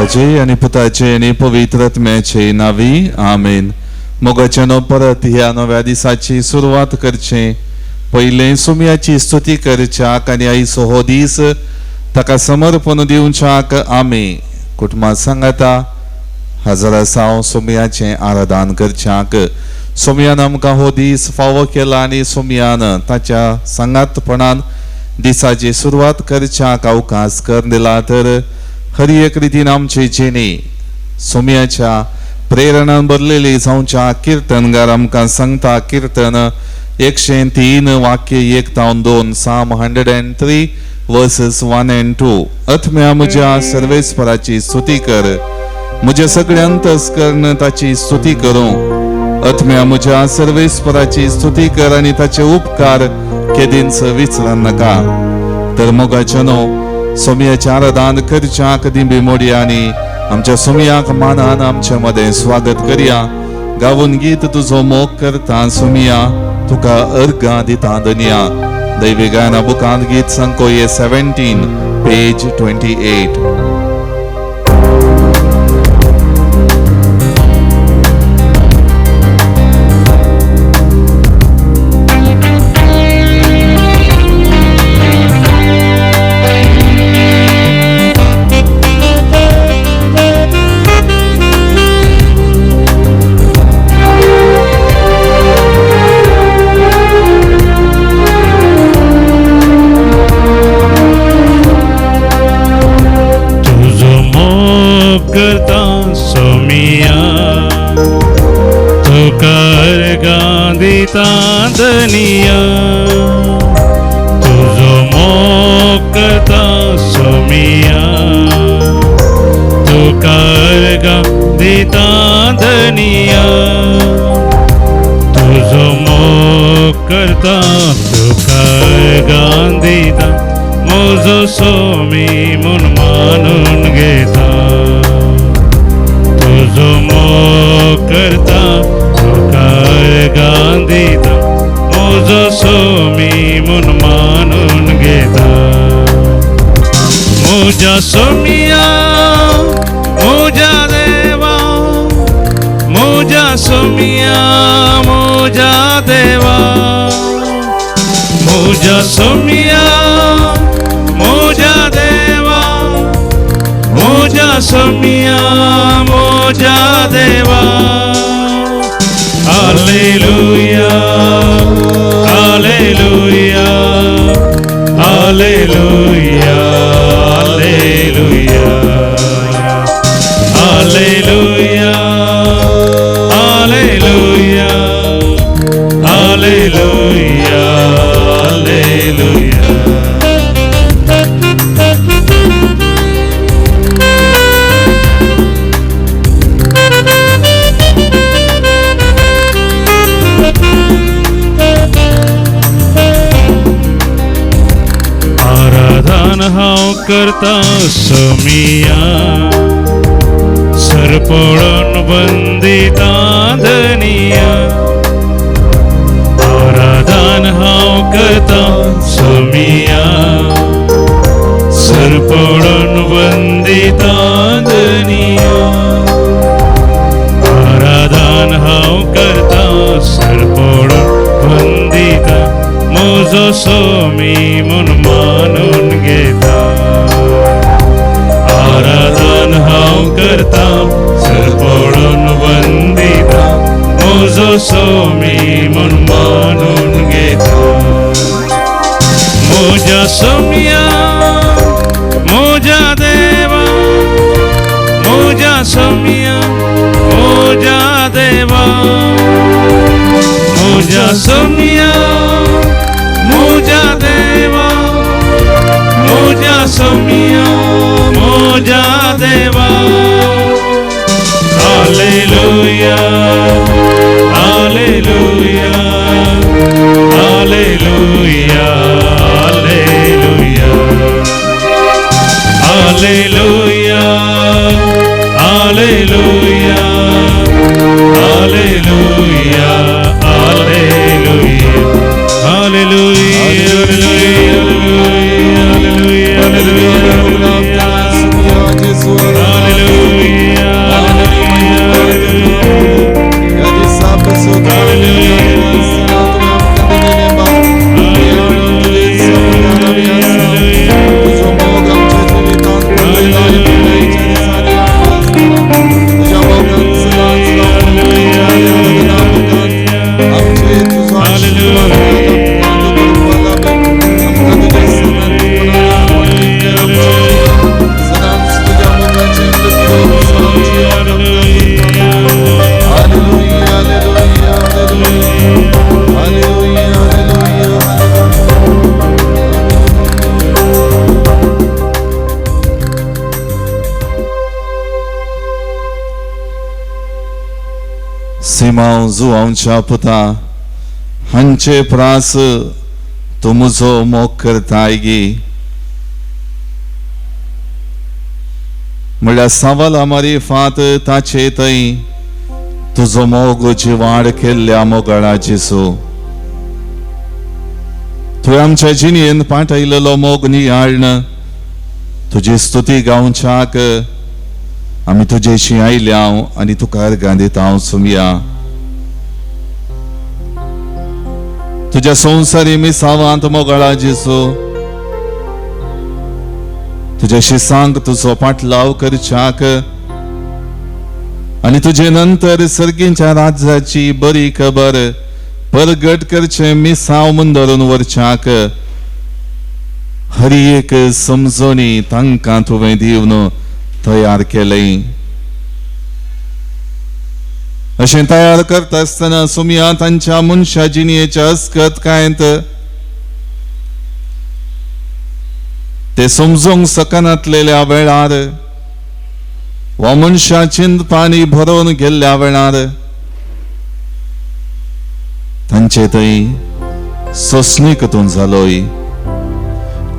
बापाचे आनी पुताचे आनी पवित्र आत्म्याचे नावी आमेन. मोगाच्यानो परत ह्या नव्या दिसाची सुरवात करचे पयलें सुमयाची स्तुती करच्याक आनी आयचो हो दीस ताका समर्पण दिवच्याक आमी कुटुंबा सांगाता हजर आसा सोमयाचें आराधन करच्याक. सोमयान आमकां हो दीस फावो केला आनी सोमयान ताच्या सांगातपणान दिसाची सुरवात करच्याक अवकाश कर दिला. तर हर एक रितीन आमची जिणी सोमयाच्या प्रेरणान भरलेली जावच्या किर्तनगार आमकां सांगता. किर्तन 103 वाक्य 1 तावन 2, Psalm 103 verses 1 and 2. आत्म्या म्हज्या सर्वेस्पराची स्तुती कर, म्हज्या सगळ्या अंतस्कर्ण ताची स्तुती करूं. आत्म्या म्हज्या सर्वेस्पराची स्तुती कर आनी ताचे उपकार केदींच विचर नाका. तर मोगाच्यानो सोमयाचें आराधन करच्याक दिंबी मोडया आनी आमच्या सोमयाक मानान आमच्या मदें स्वागत करया. गावून गीत तुजो मोग करता सोमया, तुका अर्घां दिता दनिया. दैवी गायना बुकांत गीत संको 17 पेज 28. दनिया तुझो मोग करता सोमिया, तुका अर्घां दिता धनिया. तुझो मोग करता तुका अर्घां दिता, म्हजो सोमी म्हूण मानून घेता. तुझो मोग करता तुका अर्घां दिता, म्हजो सोमी म्हूण मानून घेता. म्हज्या सोमिया म्हज्या देवा, म्हज्या सोमिया म्हज्या देवा, म्हज्या सोमिया म्हज्या देवा, म्हज्या सोमिया म्हज्या देवा. Hallelujah, hallelujah, hallelujah, hallelujah, hallelujah, hallelujah, hallelujah, hallelujah. आराधन हांव करता सोमिया, सरपळून बंदिता धनिया. आराधन हांव करता सोमिया, सरपळून बंदिता धनिया. आराधन हांव करता सरपळून बंदिता, म्हजो सोमी म्हूण मानून घेता. आराधन हांव करता सरपळून बंदिता, म्हजो सोमी म्हूण मानून घेता. म्हज्या सोमिया म्हज्या देवा, म्हज्या सोमिया म्हज्या देवा, म्हज्या सोमिया म्हज्या देवा, म्हज्या सोमिया म्हज्या देवा. Hallelujah, hallelujah, hallelujah, hallelujah, hallelujah, hallelujah, hallelujah, hallelujah, hallelujah, hallelujah, hallelujah, hallelujah, hallelujah. Simão जुवांच्या पुता हांचे प्रास तूं म्हजो मोग करताय गी म्हणल्यार सावला मारिफात ताचे थंय तुजो मोग जिवाड केल्ल्या मोगाळा जेसू तुवें आमच्या जिणेन पाठयलेलो मोग नियाळ्ण तुजी स्तुती गावच्याक आमी तुजेशी आयल्या आनी तुका अर्गां दिता हांव सुमया. तुज्या संवसारी मिसावांत मोगाळा जेसू तुज्या शिसांक तुजो पाटलाव करच्याक आनी तुजे नंतर सर्गींच्या राज्याची बरी खबर परगट करचें मिसाव मुंदरून व्हरच्याक हर एक समजणी तांकां तुवें दिवन तयार केलें. अशें तयार करता आसतना सुमया तांच्या मनशा जिणेच्या अस्कतकायेंत ते समजूंक शकनातलेल्या वेळार वा मनशा चिंतपानी भरोवन गेल्ल्या वेळार तांचे थंय सोंसणीक तूं जालोय,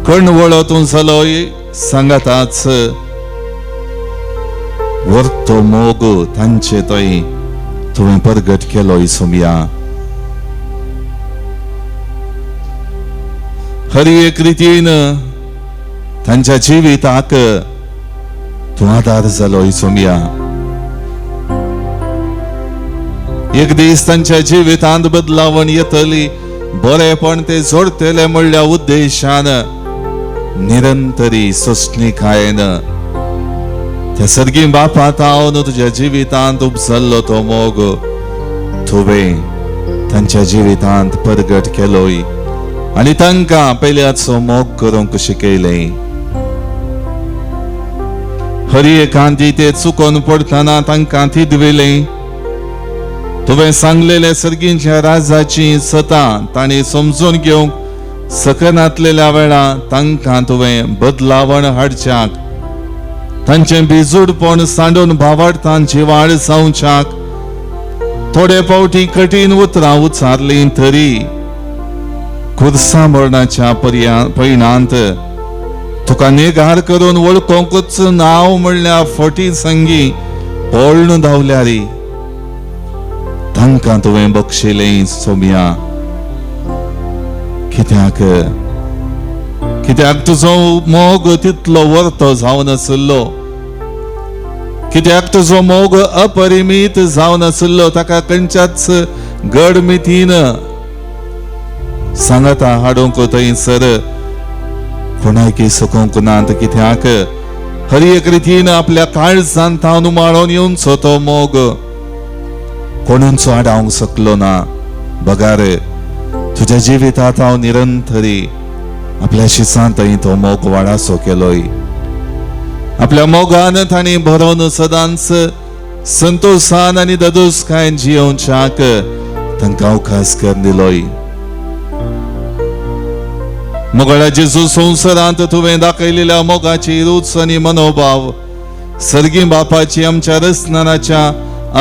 कणवळो तूं जालोय, सांगाताच वर्तो मोग तांचे थंय तुवें परगट केलोय सोमया. हर एक रितीन तांच्या जिविताक तूं आदार जालोय सोमया. एक दीस तांच्या जिवितांत बदलावण येतली, बरेपण ते जोडटले म्हणल्या उद्देशान निरंतरी सोंसणीकायेन त्या सर्गी बापा तावन तुज्या जिवितांत उपसल्लो तो मोग तुवें तांच्या जिवितांत परगट केलोय आनी तांकां पयल्याचो मोग करूंक शिकयलें. हर एकांती ते चुकोन पडटना तांकां थिदविलें. तुवें सांगलेले सर्गींच्या राजाची सतां तांणी समजून घेवंक सकनातलेल्या वेळा तांकां तुवें बदलावण हाडच्याक तांचें भिजूडपण सांडून भावार्थान जिवाळ जावच्याक थोडे फावटी कठीण उतरां उच्चारलीं तरी खुर्सा मरणाच्या पयणांत तुका नेगार करून वळखूंकच नांव म्हणल्यार फटी संगी पळून धांवल्यारी तांकां तुवें बक्षिलें सोमया. कित्याक कित्याक तुजो मोग तितलो वर्तो जावन आशिल्लो, कित्याक तुजो मोग अपरिमीत जावन आशिल्लो, ताका खंयच्याच गडमितीन सांगाता हाडूंक थंयसर कोणायकी सकूंक ना. कित्याक हर एक रितीन आपल्या काळजान तावन उमाळोन येवचो तो मोग कोणूच आडावंक शकलो ना. बगार तुज्या जिवितांत हांव निरंतरी आपल्या शिसांत तो मोग वाडासो केलोय. आपल्या मोगान तांणी भरोवन सदांच संतोशान आनी ददोसकायेन जियोवच्याक तांकां अवकाश करून दिलोय. मोगाळा जेजू संवसारांत तुवें दाखयलेल्या मोगाची रूच आनी मनोभाव सर्गी बापाची आमच्या रचनाच्या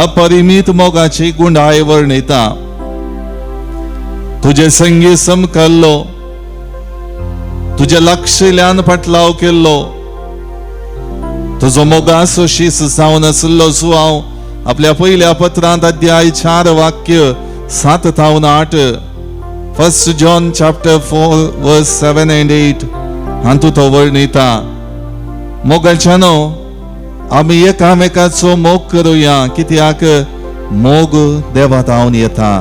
अपरिमीत मोगाची गुंडाय वर्णिता. तुजे संगी समकल्लो, तुज्या लक्षल्यान फाटलाव केल्लो, तुजो मोगाचो शीस जावन आशिल्लो जुवांव आपल्या पयल्या पत्रांत अध्याय 4 वाक्य 7 थावन 8 1 John chapter 4 verse 7 and 8 हातूंत तो वर्णिता. मोगाच्यानो आमी एकामेकाचो मोग करुया, कित्याक मोग देवा थावन येता.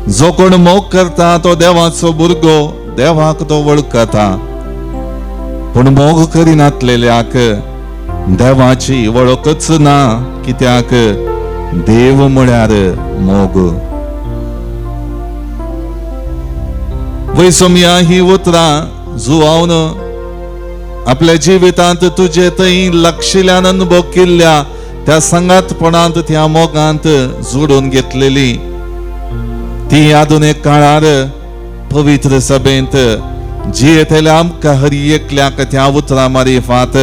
जो कोण मोग करता तो देवाचो भुरगो, देवाक तो वळखता. पूण मोग करिनातलेल्याक देवाची वळखच ना, कित्याक देव म्हळ्यार मोग. वैसोमया ही उतरां जुवावन आपल्या जिवितांत तुजे थंय लक्षिल्यान अनुभव केल्ल्या त्या सांगातपणांत त्या मोगांत जोडून घेतलेली ती आधुनीक काळार पवित्र सभेंत जियेतल्या आमकां हर एकल्याक त्या उतरां मारिफात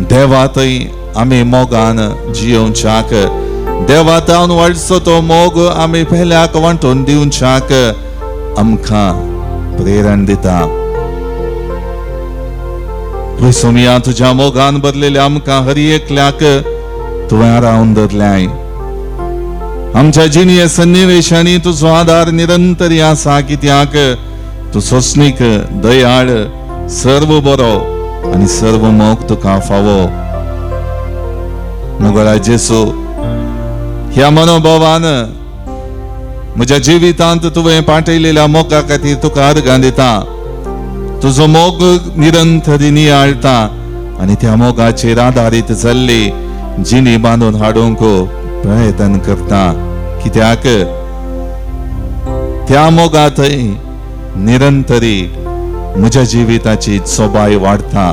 देवा थंय आमी मोगान जियोवच्याक देवातावन वाडचो तो मोग आमी पेल्याक वांटून दिवच्याक आमकां प्रेरण दिता. सोमिया, तुज्या मोगान बदलेल्या आमकां हर एकल्याक तुवें रावन धरल्याय. आमच्या जिणये सन्निवेशांनी तुजो आदार निरंतर आसा, कित्याक तूं सोंसणीक, दयाळ, सर्व बरो आनी सर्व मोग तुका फावो. मोगळा जेसू, ह्या मनोभावान म्हज्या जिवितांत तुवें पाठयलेल्या मोगा खातीर तुका अर्गां दिता. तुजो मोग निरंतर नियाळटा आनी त्या मोगाचेर आदारीत जाल्ली जिणी बांदून हाडूंक प्रयत्न करता, कित्याक त्या मोगा थंय निरंतरी म्हज्या जिविताची सोबाय वाडटा,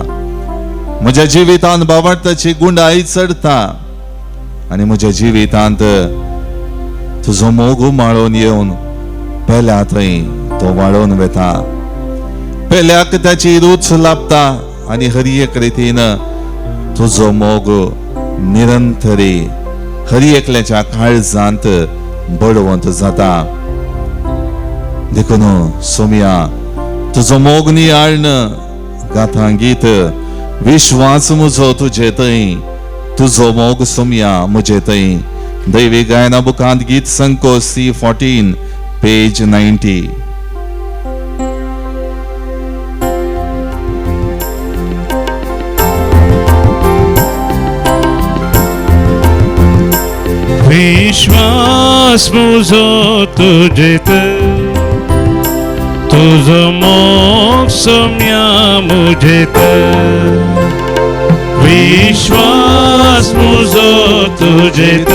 म्हज्या जिवितांत बावडताची गुंडाय चडटा आनी म्हज्या जिवितांत तुजो मोग उमाळून येवन पेल्या थंय तो वाळोवन वेता, पेल्याक ताची रूच लाभता आनी हर एक रितीन तुजो मोग निरंतरी हर एकल्याच्या काळजांत बळवंत जाता. देखून सोमिया, तुजो मोग नियाळण गाथा गीत विश्वास म्हजो तुजे थंय, तुजो मोग सोमिया म्हजे थंय. दैवी गायना बुकांत गीत संको C14 page 90. विश्वास मुझो तुझेत, तुझो मोग सोम्या मुझेत. विश्वास मुझो तुझेत,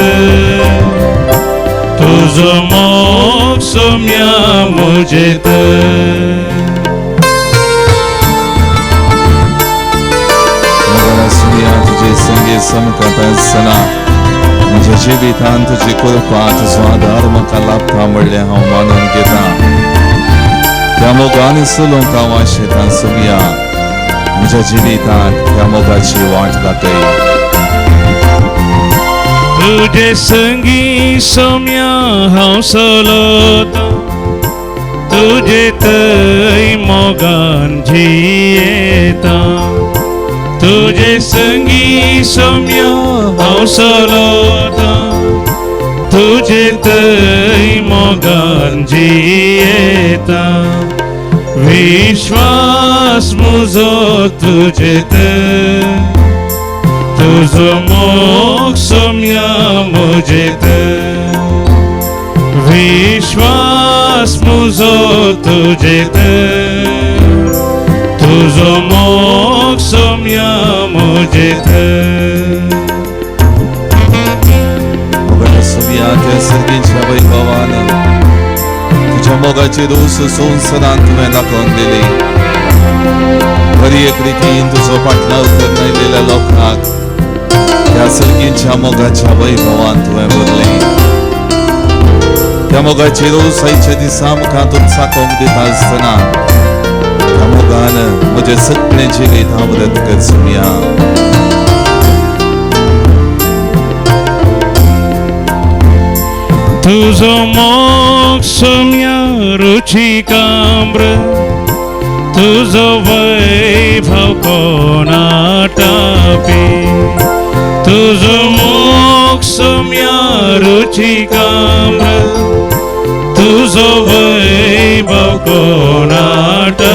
तुझो मोग सोम्या मुझेत. सोमिया, तुझे संगे समकत आसतना म्हज्या जिवितांत तुजी कृपा, तुजो आदार म्हाका लाभता म्हणलें हांव मानून घेता. त्या मोगान चलोवंक हांव आशेतां सोमिया, म्हज्या जिवितांत त्या मोगाची वाट दाखय. तुझे संगी सोम्या हांव चलता, तुझे थंय मोगान जियेता. तुझे संगी सोम्या हांव चलता, तुझे थंय मोगान जियेता. विश्वास मुझो तुझे थंय, तुझो मोग सोम्या मुझे थंय. विश्वास मुझो तुझे थंय, तुझो मोग सोम्या मुझे थंय. सोमिया, त्या सर्गीच्या वैभवान तुझ्या मोगाची रूस संवसारांत तुवें दाखोवन दिली. बरी एक रितीन तुजो फाटलाव करून आयलेल्या लोकांक त्या सर्गीच्या मोगाच्या वैभवान तुवें भरलें. त्या मोगाची रूस आयच्या दिसा मुखार तूं चाकोवंक दिता आसतना त्या मोगान म्हजें सगळें जिवीत आवरत कर सोमिया. तुझो मोग सोम्या रुचिकाम्र, तुझो वैभव कोणाटापी. तुझो मोग सोम्या रुचिकाम्र, तुझो वैभव कोणाटापी.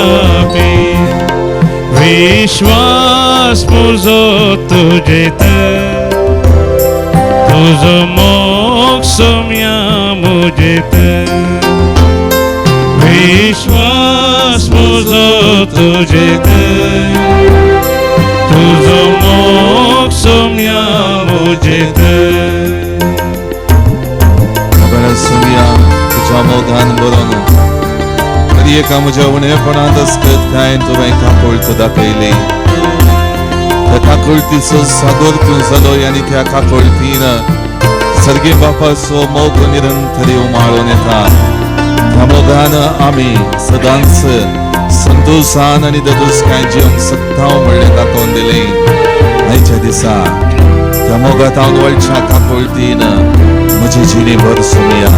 विश्वास मुझो तुझे थंय, तुझो मोग सोम्या मुझे थंय. विश्वास मुझो तुझे थंय, तुझो मोग सोम्या मुझे थंय. सोमिया, तुझ्या मोगान बरोवन तरी एका म्हज्या उणेपणांत अस्कत काय तुवें काकुळट दाखयली. त्या काकुळटीचो सागोर तूं जालो आनी त्या काकुळटीन सर्गे बापाचो मोग निरंतरी उमाळून येता. त्या मोगान आमी सदांच संतोशान आनी ददुसकाय जिवंक सकता म्हणलें दाखोवन दिलें. आयच्या दिसा त्या मोगात हांव वळच्या काकुळतीन म्हजी जिणी भर सुमया.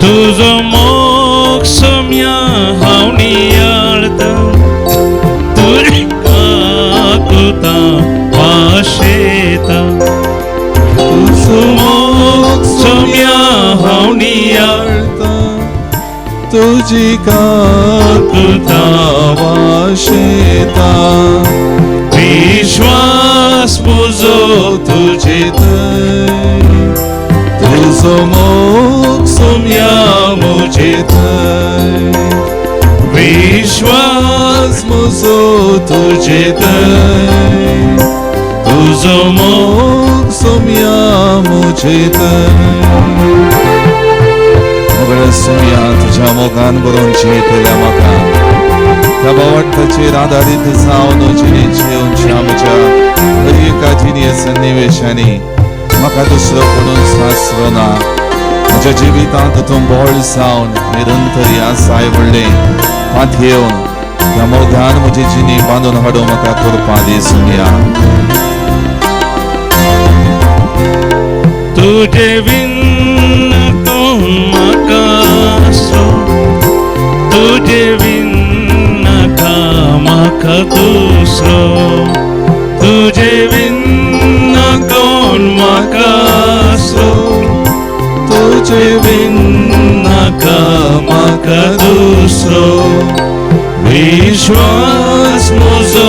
तुजो मोग सोम्या हांव नियाळता, तुजी काकुळता वाशेता. तुजो मोग सोम्या हांव नियाळता, तुजी काकुळता वाशेता. विश्वास म्हजो तुजे थंय, तुजो मोग सोम्या म्हजे थंय. विश्वास म्हजो तुजे थंय, तुजो मोग मोग सोम्या म्हजे थंय. मोगळ सोम्या तुज्या मोगान बरोवन जियेतल्या म्हाका त्या बावट्टाचेर आदारीत जावन जिणेचे उंच्या म्हज्या हर एका जिणे सन्निवेशांनी म्हाका दुसरो कोणूच आसरो ना. म्हज्या जिवितांत तूं बळ जावन निरंतर आसाय म्हणलें पातयेवन त्या मोगान म्हजी जिणी बांदून हाडूं म्हाका कृपा दी सुमया. तुजे विन कोण म्हाका आसरो, तुजे विन नाका म्हाका दुसरो. तुजे विन कोण म्हाका आसरो, तुजे विन नाका म्हाका दुसरो. विश्वास म्हजो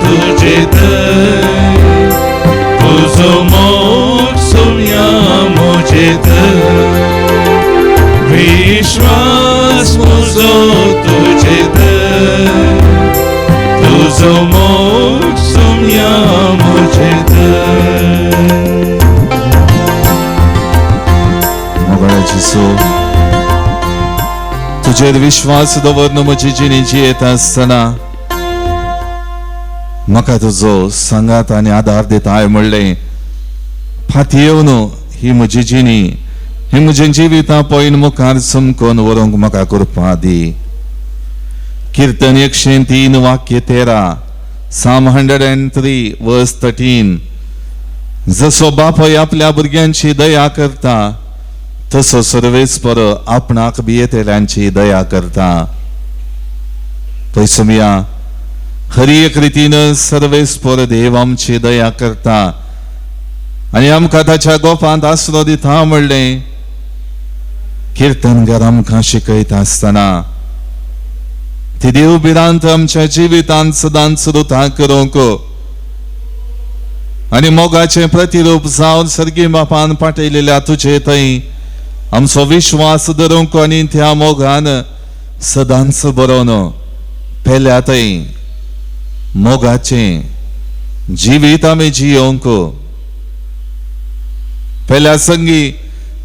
तुजे थंय, तुजो मोग सोम्या म्हजे थंय. विश्वास म्हजो तुजे थंय, तुजो मोग सोम्या म्हजे थंय. मोगाळ जेजू, तुजेर विश्वास दवरून म्हजी जिणी जियेत आसतना म्हाका तुजो सांगात आनी आदार दिताय म्हणलें फातयेवन ही म्हजी जिणी, ही म्हजें जिवितां पळयन मुखार चमकोन व्हरूंक म्हाका कृपा दी. कीर्तन 103 वाक्य 13, Psalm 103 verse 13. जसो बापय आपल्या भुरग्यांची दया करता तसो सर्वेस्पर आपणाक भियेतल्यांची दया करता. पळय सुमया, हर एक रितीन सर्वेस्पर देव आमची दया करता आनी आमकां ताच्या गोपांत आसरो दिता म्हणलें किर्तनकार आमकां शिकयता आसतना ती देव भिरांत आमच्या जिवितांत सदांच सुद्दां करूंक आनी मोगाचें प्रतिरूप जावन सर्गी बापान पाठयलेल्या तुजे थंय आमचो विश्वास धरूंक आनी त्या मोगान सदांच बरोवन पेल्या थंय मोगाचें जिवीत आमी जियोवंक पेल्या संगी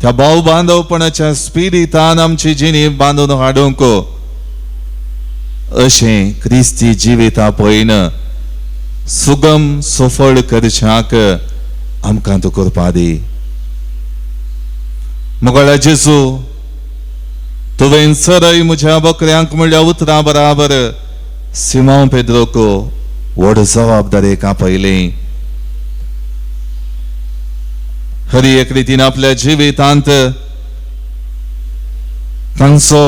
त्या भाव बांदवपणाच्या स्पिरितान आमची जिणी बांदून हाडूंक अशें क्रिस्ती जिविता पळयन सुगम सफळ करच्याक आमकां तूं करपा दी. मोगाळ्या जेजू, तुवें सरय म्हज्या बकऱ्यांक म्हणल्या उतरां बराबर सिमांव पेद्रोक व्हड जबाबदारेक आपयलें. हर एक रितीन आपल्या जिवितांत तांचो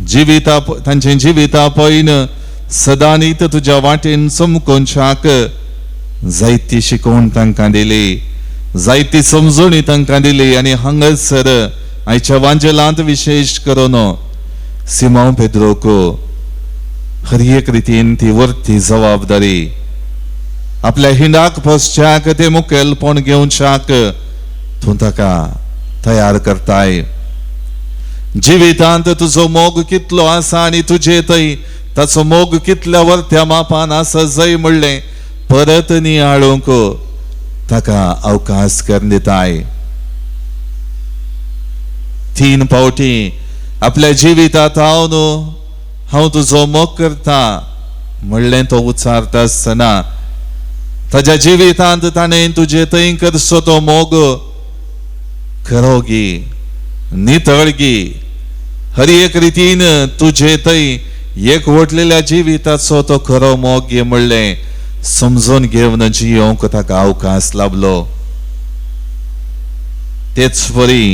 जिविता तांचें जिविता पळयन सदांनीत तुज्या वाटेन चमकोवच्याक जायती शिकवण तांकां दिली, जायती समजणी तांकां दिली आनी हांगासर आयच्या वांजेलांत विशेश करून सिमांव पेद्रोक हर एक रितीन ती वर्ती जबाबदारी आपल्या हिंडाक पोसच्याक ते मुखेलपण घेवच्याक तूं ताका तयार करताय. जिवितांत तुजो मोग कितलो आसा आनी तुजे थंय ताचो मोग कितल्या वर्त्या मापान आसा जय म्हणलें परत नियाळूंक ताका अवकाश करून दिताय. 3 फावटी आपल्या जिवितांत हांव न्हू हांव तुजो मोग करता म्हणलें तो उच्चारता आसतना ताज्या जिवितांत ताणें तुजे थंय करचो तो मोग खरोगी नितळगी हर एक रितीन तुजे थंय एकवटलेल्या जिविताचो तो खरो मोग म्हणलें समजून घेवन जियोंक ताका अवकाश लाभलो. तेच परी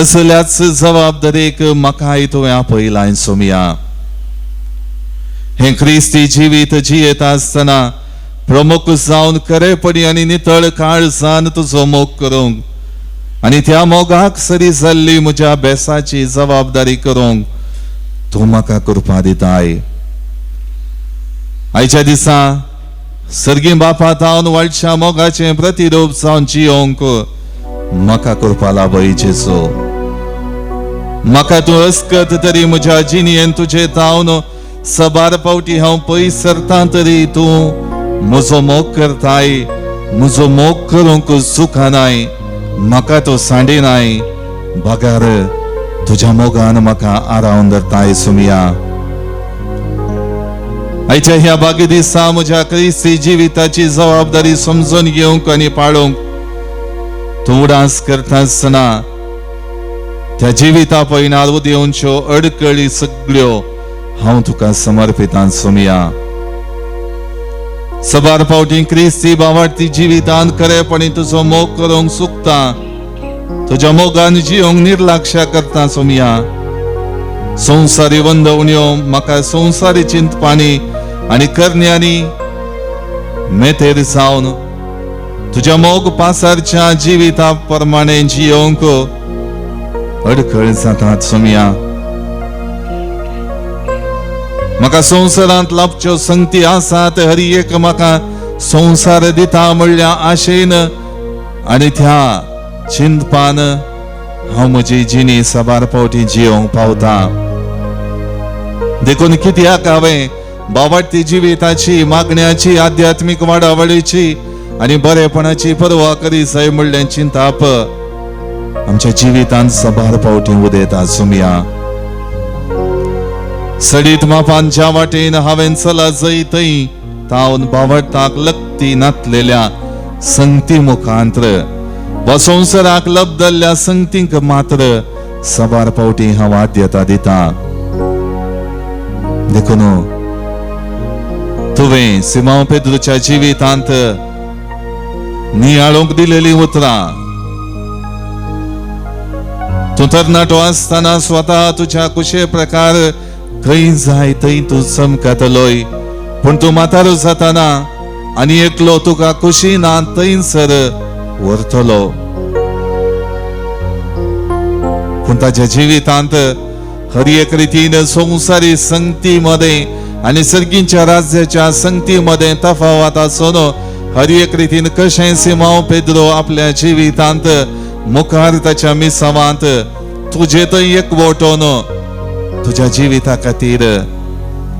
असल्याच जबाबदारीक म्हाकाय तुवें आपयलां सोमया. हें क्रिस्ती जिवीत जियेत आसतना प्रमुख जावन खरेपणी आनी नितळ काळजान तुजो मोग करूंक आनी त्या मोगाक सरी जाल्ली म्हज्या बेसाची जबाबदारी करूंक तूं म्हाका कृपा दिताय. आयच्या दिसा सर्गी बापा तावन वाडच्या मोगाचें प्रतिरूप जावन जियोंक म्हाका कृपा लाभय जेजू. म्हाका तूं अस्कत तरी म्हज्या जिणेन तुजे तावन सबार पावटी हांव पयस सरता तरी तूं म्हजो मोग करताय, म्हजो मोग करूंक चुकनाय, म्हाका तूं सांडिनाय, बगर तुज्या मोगान म्हाका आरावन धरताय सुमया. आयच्या ह्या बागी दिसा म्हज्या क्रिस्ती जिविताची जबाबदारी समजून घेवंक आनी पाळूंक तूं उडास करता आसतना त्या जिविता पयनार उदेवच्यो अडकळी सगळ्यो हांव तुका समर्पितां सोमया. सबार फावटी क्रिस्ती बावाडती जिवितांत खरेपणी तुजो मोग करूंक चुकता, तुज्या मोगान जियोंक निर्लक्ष करता सोमया. संवसारी वंदवण्यो म्हाका संवसारी चिंतपाणी आनी करण्यांनी मेतेर जावन तुज्या मोग पासारच्या जिविता प्रमाणे जियोंक अडखळ जातात सोमया. म्हाका संवसारांत लाभच्यो संगती आसात हरी एक म्हाका संवसार दिता म्हणल्या आशेन आनी त्या चिंतपान हांव म्हजी जिणी साबार फावटी जियोंक पावता. देखून कित्याक हांवें बावाडती जिविताची मागण्याची आध्यात्मीक वाडावळीची आनी बरेपणाची पर्वा करी जाय म्हणलें चिंताप आमच्या जिवितांत साबार फावटी उदेता सुमया. सडीत मापांच्या वाटेन हांवें चला जय थंय तावन बावडताक लक्ती नातलेल्या संगती मुखांत्र वा संवसाराक लब्दल्ल्या संगतींक मात्र साबार फावटी हांव आद्यता दिता. देखून तुवें सिमांव पेद्रूच्या जिवितांत नियाळूंक दिलेली उतरां, तूं तरणाटो आसतना स्वता तुज्या कुशे प्रकार खंय जाय थंय तूं चमकतलोय, पूण तूं म्हातारो जाताना आनी एकलो तुका खुशी ना थंयसर व्हरतलो. पूण ताच्या जिवितांत हर एक रितीन संवसारी संगती मदें आनी सर्गींच्या राज्याच्या संगती मदें तफावत आसून हर एक रितीन कशें सिमांव पेद्रो आपल्या जिवितांत मुखार ताच्या मिसावांत तुजे थंय एकवटोन तुज्या जिविता खातीर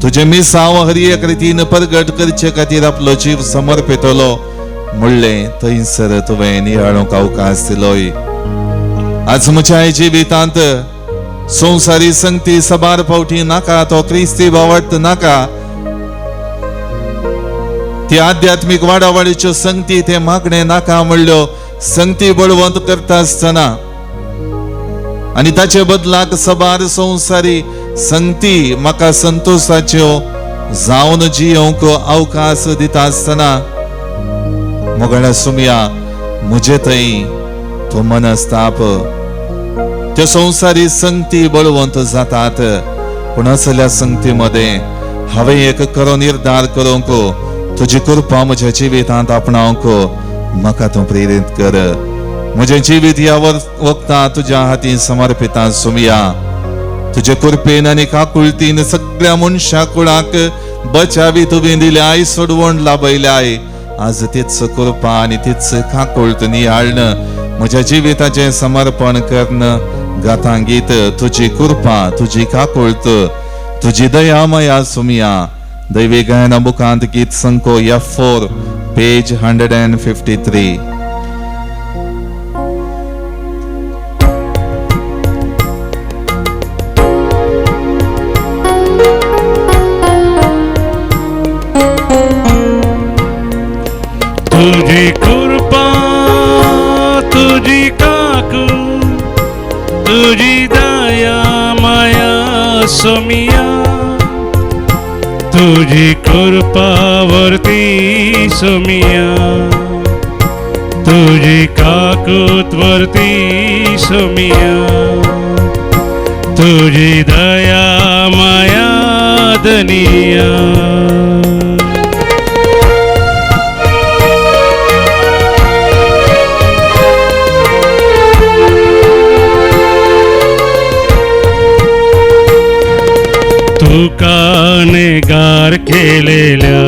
तुजें मिसांव हर एक रितीन परगट करचे खातीर आपलो जीव समर्पितलो म्हणलें थंयसर तुवें नियाळूंक अवकाश दिलोय. आज म्हज्या जिवितांत संवसारी संगती साबार फावटी नाका, तो क्रिस्ती बावट नाका, ती आध्यात्मीक वाडावाडीच्यो संगती ते मागणे नाका म्हणल्यो संगती बळवंत करता आसतना आनी ताचे बदलाक साबार संवसारी संगती म्हाका संतोशाच्यो जावन जियोंक अवकाश दिता आसतना मोगाळ्या सुमया म्हजे थंय तो मनस्ताप त्यो संवसारी संगती बळवंत जातात. पूण असल्या संगती मदें हांवें एक खरो निर्धार करूंक तुजी कृपा म्हज्या जिवितांत आपणावंक म्हाका तूं प्रेरीत कर. म्हजें जिवीत ह्या वखदां तुज्या हातीन समर्पिता सुमया. तुजे कृपेन आनी काकुळतीन सगळ्या मनशा कुळाक बचावी तुवें दिल्याय, सोडवण लाभयल्याय. आज तीच कृपा आनी तीच काकुळत नियाळण म्हज्या जिविताचें समर्पण करून गातांगीत तुजी कृपा, तुजी काकुळत, तुजी दया मया सुमया. दैवी गायना बुकांत गीत संको F4 page 153. तुझी कृपा, तुझी काकू, तुझी दया माया सोमिया. तुजी कृपा वरती सोमिया, तुजी काकूत वरती सोमिया, तुजी दया माया दनिया। तुका नेगार केलेल्या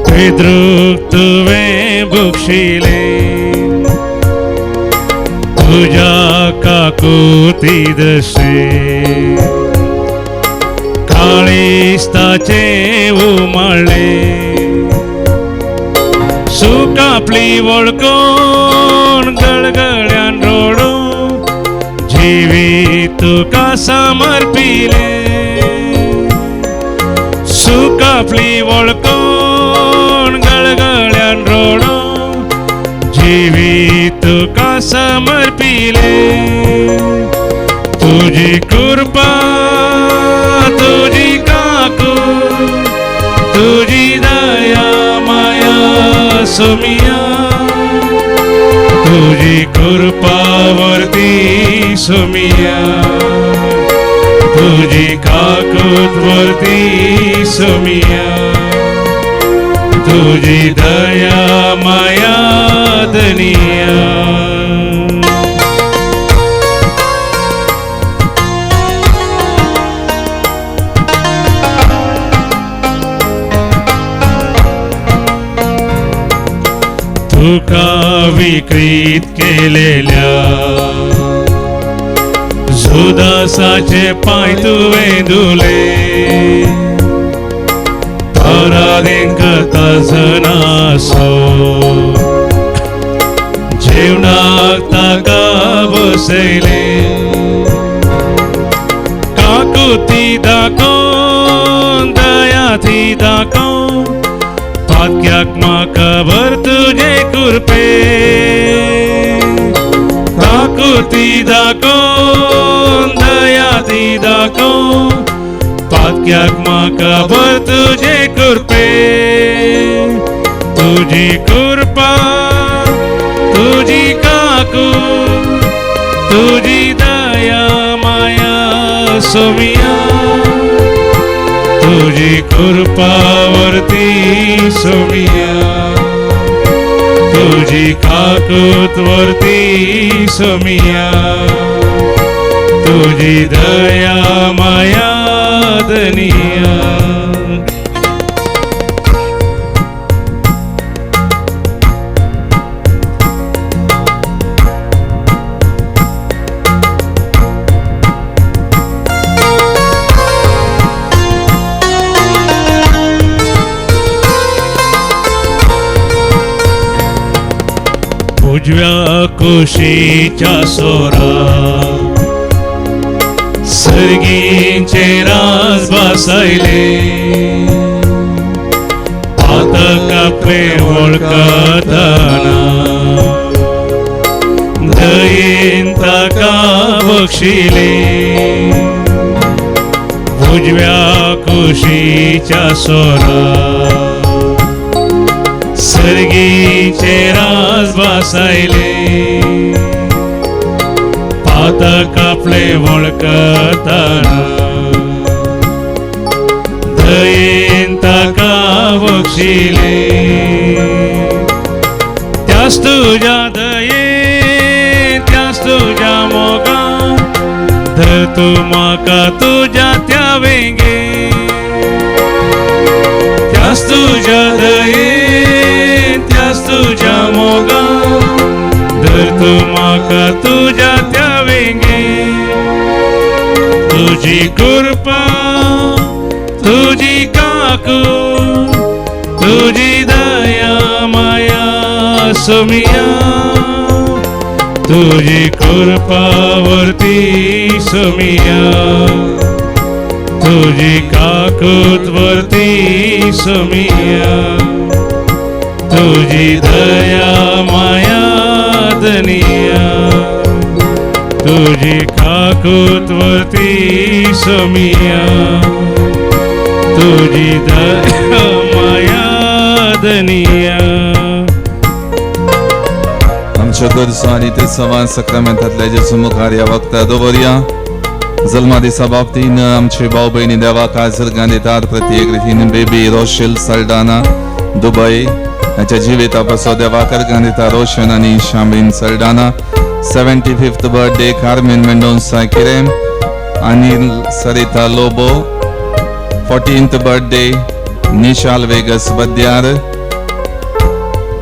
पेद्रूक तुवें बक्षिले, तुज्या काकुती दशे काळीस्ताचे उमाळे, सुकापली वळकोन गळगळ्यान रोडो जिवीत तुका समर्पिले, सुकापली वळकोन गळगळ्यान रोडो जिवीत तुका समर्पिले। तुजी कृपा तुजी काकूत तुजी दया माया सोमिया, तुजी कृपा वरती सोमिया, तुजी काकूत वरती सोमिया, तुजी दया माया दनिया। तुका विक्रीत केलेल्या जुदासाचे पांय तुवें धुले, पराधीन करता जनासो जेवणाक ताका बसयले, काकुती दाखोवन दया ती दाखोवन पातक्याक म्हाका भर तुजे कृपे, काकुती दाखोवन दया ती दाखोवन पातक्याक म्हाका भर तुजे कृपे। तुजी कृपा तुजी काकूत तुजी दया माया सोमिया, तुजी कृपा वरती सोमिया, तुजी काकूत वरती सोमिया, तुजी दया माया दनिया। उजव्या कुशीच्या सोरा सर्गींचे राज बसयले, पातक आपले वळखतना दयेन ताका बक्षिले, उजव्या कुशीच्या सोरा सर्गीचे राज बसयले, पातक आपले वळखतना दयेन ताका बक्षिले, त्याच तुज्या दयेन त्याच तुज्या मोगान धर तूं म्हाका तुज्या त्या वेंगे, त्याच तुज्या दयेन त्याच तुज्या मोगान धर तूं म्हाका तुज्या त्या वेंगे। तुजी कृपा तुजी काकूत तुजी दया माया सोमिया, तुजी कृपा वरती सोमिया, तुजी काकूत वरती सोमिया, तुजी दया माया दनिया, तुजी काकूत वरती सोमिया। तुजी दया माया धनिया. आमच्यो गरजो आनी ते सवान सक्रामेंतांतल्या जेजू मुखार ह्या वखदां दवरया. जल्मा दिसा बाबतीन आमचे भाव भयणी देवाक आजर्गां दितात. प्रत्येक रितीन बेबी रोशेल सल्डाना दुबय हाच्या जिविता पासो देवाक अर्गां दिता. रोशन आनी Shamin Saldanha. 75th birthday Carmen Mendonca Kirem, Anil Sarita Lobo. 14th birthday Nishal Vegas Badyar.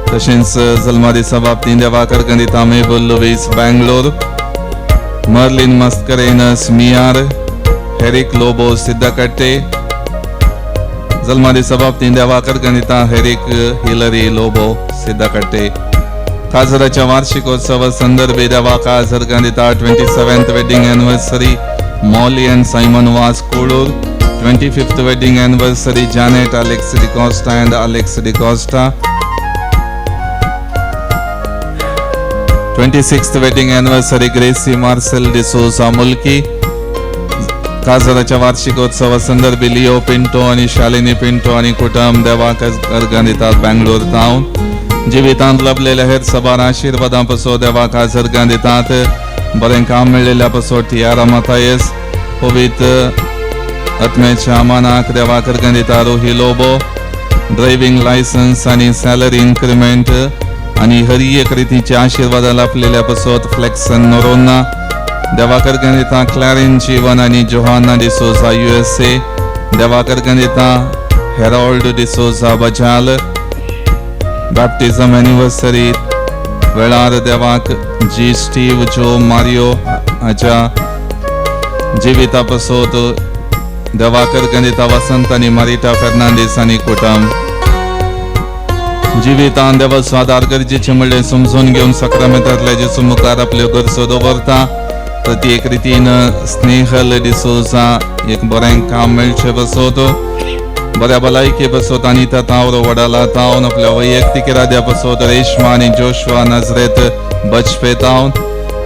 तशेंच जल्मा दिसा बाबतीन देवाक अर्गां दिता Mabel Luis Bangalore, Merlin Mascarenhas Miyar, Herick Lobo Siddakatte. जल्मा दिसा बाबतीन देवाक अर्गां दिता हेरिक हिलरी लोबो सिद्धकट्टे. काजराच्या वार्षिकोत्सवा संदर्भी देवाक अर्गां दिता. 27th wedding anniversary Molly and Simon Vaz Kolur. 25th wedding anniversary Janet Alex D'Costa and Alex D'Costa. 26th wedding anniversary Gracy Marcel D'Souza Mulki. काजराच्या वार्षिकोत्सवा संदर्भी लिओ पिंटो आनी शालिनी पिंटो आनी कुटुंब देवाक अर्गां दितात बँगलोर तावन. जिवितांत लभलेल्या हेर सबार आशिर्वादां पसो देवाक अर्गां दितात. बरें काम मेळिल्ल्या पसो टियारा माथायस. पवित्र आत्म्याच्या मानाक देवाक अर्गां दिता. रोही लोबो ड्रायव्हिंग लायसन्स आनी सॅलरी इन्क्रिमेंट आनी हर एक रितीचे आशिर्वादां लाभलेल्या पसोत फ्लेक्सन नोरोन्ना देवाक अर्गां दिता. क्लॅरिन जीवन आनी जोहाना डिसोजा USA देवाक अर्गां दिता. हेरोल्ड डिसोजा बजाल बॅप्टिझम एनिवर्सरी वेळार देवाक जी स्टीव जो मारियो हाच्या जिविता पसोत देवाक अर्गां दिता. वसंत आनी मारिटा फेर्नांडीस आनी कुटुंब. जिवितान देवाचो आदार गरजेचें म्हणलें समजून घेवन सक्रामेंतांतल्या जेजू मुखार आपल्यो गरजो दवरता. प्रत्येक रितीन स्नेहल डिसोजा एक बरें काम मेळचें बसोत, बऱ्या भलायके बसोत अनिता तावरो वडाला तावन. आपल्या वैयक्तीक इराद्या बसोत रेश्मा आनी जोशवा नजरेत बचपे तावन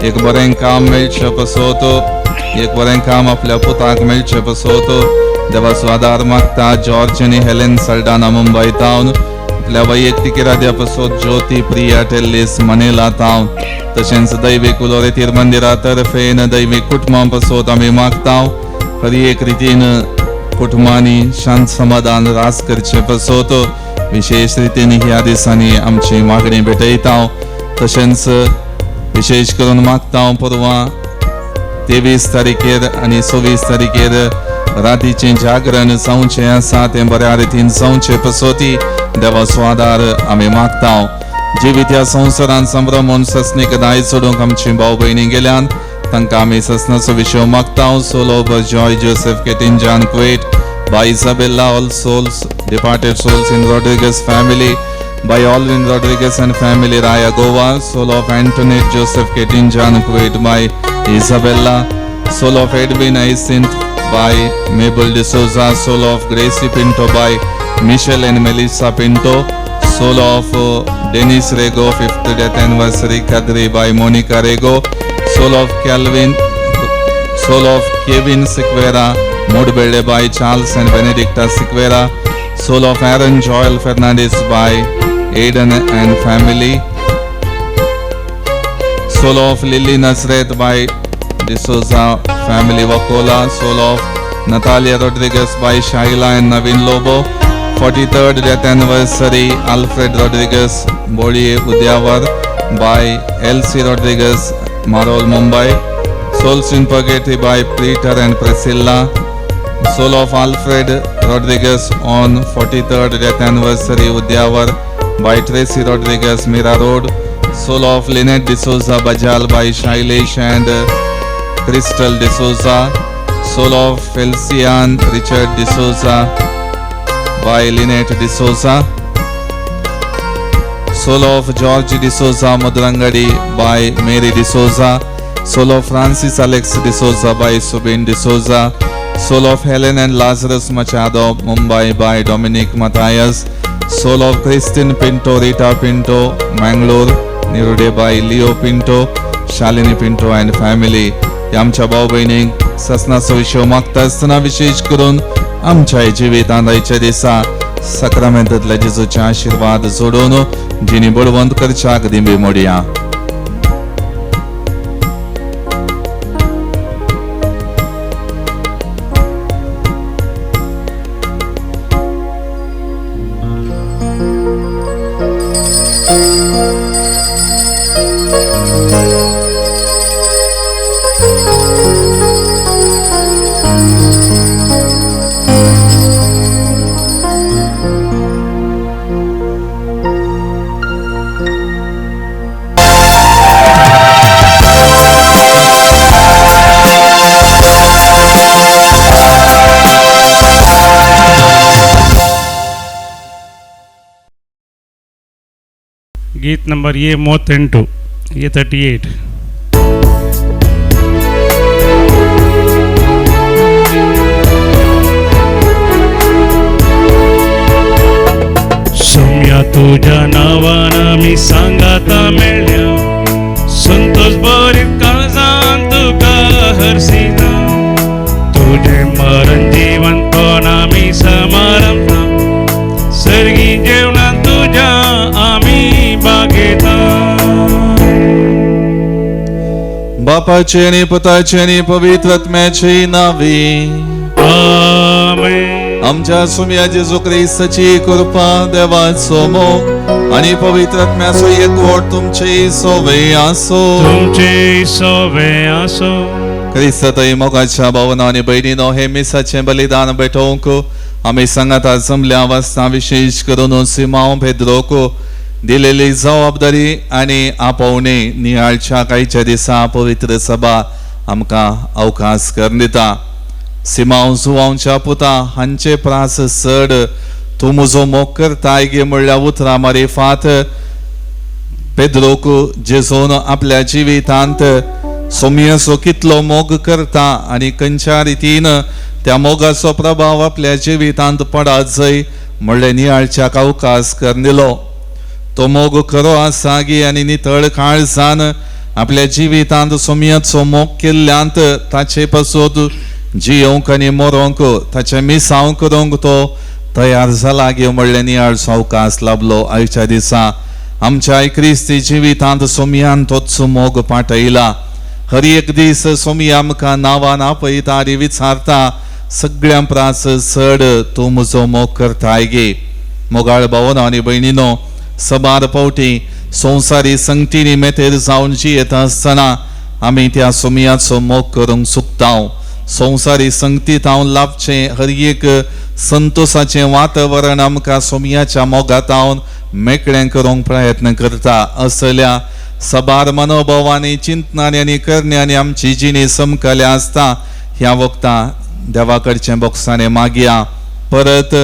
एक बरें काम मेळचें बसोत, एक बरें काम आपल्या पुताक मेळचें बसोत देवाचो आदार मागता. जॉर्ज आनी हेलेन सल्डाना मुंबय तावन. आपल्या वैयक्तीक इराद्या पसोत ज्योती प्रिया टेल्लीस मनेला तावन. तशेंच दैवीक उलोरेतीर मंदिरा तर्फेन दैवीक कुटुंबां पसोत आमी मागता. हर एक रितीन कुटुंबांनी शांत समाधान रास करचे पसोत विशेष रितीन ह्या दिसांनी आमची मागणी भेटयता. तशेंच विशेष करून मागता, परवां 23 तारखेर आनी 26 तारखेर रातीचें जागरण जावचें आसा, तें बऱ्या रितीन जावचें पसोती देवाचो आदार आमी मागता. जिवीत ह्या संवसारान संभ्रमून ससनीक दायज सोडूंक आमची भाव भयणी गेल्यान तांकां आमी ससनाचो विशय मागता. Soul of Joy Joseph Ketinjan Kuwait by Isabella, all souls, departed souls in Rodriguez family, by Alvin Rodriguez and family, Raya Goa. Soul of Antoinette Joseph Ketinjan Kuwait by Isabella. Soul of Edwin Hyacinth by Mabel D'Souza. Soul of Gracie Pinto by Michelle and Melissa Pinto. Soul of Dennis Rego, fifth death anniversary, Kadri by Monica Rego. Soul of Calvin, Soul of Kevin Sequeira, Mudbelde by Charles and Benedicta Sequeira. Soul of Aaron Joel Fernandez by Aiden and family. Soul of Lily Nazareth by D'Souza family Vakola. Soul of Natalia Rodriguez by Shaila and Naveen Lobo. 43rd death anniversary Alfred Rodriguez Boli Udyavar by Elsie Rodriguez Marol Mumbai. Souls in Purgatory by Peter and Priscilla. Soul of Alfred Rodriguez on 43rd death anniversary Udyavar by Tracy Rodriguez Mira Road. Soul of Lynette D'Souza Bajal by Shailesh and Crystal D'Souza. Soul of Felician Richard D'Souza by Lynette D'Souza. Soul of George D'Souza Mudrangadi by Mary D'Souza. Soul of Francis Alex D'Souza by Subin D'Souza. Soul of Helen and Lazarus Machado, Mumbai by Dominic Matthias. Soul of Christine Pinto, Rita Pinto, Mangalore, Nirude by Leo Pinto, Shalini Pinto and family. आमच्या भाव भयणीक सासणाचो विशय मागता आसतना विशेश करून आमच्या जिवितांत आयच्या दिसा साक्रामेंतांतल्या जेजूचे आशिर्वाद जोडून जिणी बळवंत करच्याक दिंबी मोडया. गीत नंबर ये 38, ये 38. सोम्या तुझ्या नावान मी सांगाता मेळ्या, संतोष भरीत काळजान तुका हरसिता, तुझे मरण जिवंतपण आमी समारंभता, सर्गी जेवणान तुझ्या आमी बागेता. बापाचे आनी पुताचे आनी पवित्र आत्म्याचे नावे आमेन. आमच्या सुम्या जेजू क्रिस्ताची कृपा, देवाचो मोग आनी पवित्र आत्म्याचो एकवट तुमचे सोवे आसो. तुमचे सोवे आसो. क्रिस्तातय मोगाच्या भावना आनी भयणीनो, हे मिसाचें बलिदान भेटोवंक आमी सांगाता जमल्या वासना विशेश करून सिमांव भेद्रोक दिलेली जबाबदारी आनी आपोवणे नियाळच्या कायच्या दिसा पवित्र सभा आमकां अवकाश करून दिता. सिमांव जुवांच्या पुता हांचे प्रास चड तूं म्हजो मोग करताय गे म्हणल्या उतरां मारिफात पेद्रोक जेजून आपल्या जिवितांत सोमयेचो कितलो मोग करता आनी खंयच्या रितीन त्या मोगाचो प्रभाव आपल्या जिवितांत पडत जय म्हणलें नियाळच्याक अवकाश करून दिलो. तो मोग खरो आसा गी आनी नितळ काळजान आपल्या जिवितांत सोमयेचो मोग केल्ल्यांत ताचे पासून जियोंक आनी मरोंक ताचें मिसांव करूंक तो तयार जाला गे म्हणलें नियाळचो अवकाश लाभलो. आयच्या दिसा आमच्या क्रिस्ती जिवितांत सोमयान तोच मोग पाठयला. हर एक दीस सोमी आमकां नांवान आपयता आनी विचारता, सगळ्यां प्रास चड तूं म्हजो मोग करताय गे. मोगाळ भावना आनी भयणीनो, सबार फावटी संवसारी संगतीनी मेतेर जावन जियेता आसतना आमी त्या सोमयाचो मोग करूंक चुकता. संवसारी संगतीत हांव लाभचें हर एक संतोषाचें वातावरण आमकां सोमयाच्या मोगांत हांव मेकळें करूंक प्रयत्न करता. असल्या सबार मनोभावांनी, चिंतनांनी आनी करण्यांनी आमची जिणी समकल्या आसता. ह्या वखता देवा कडचें बोगसाणें मागया. परत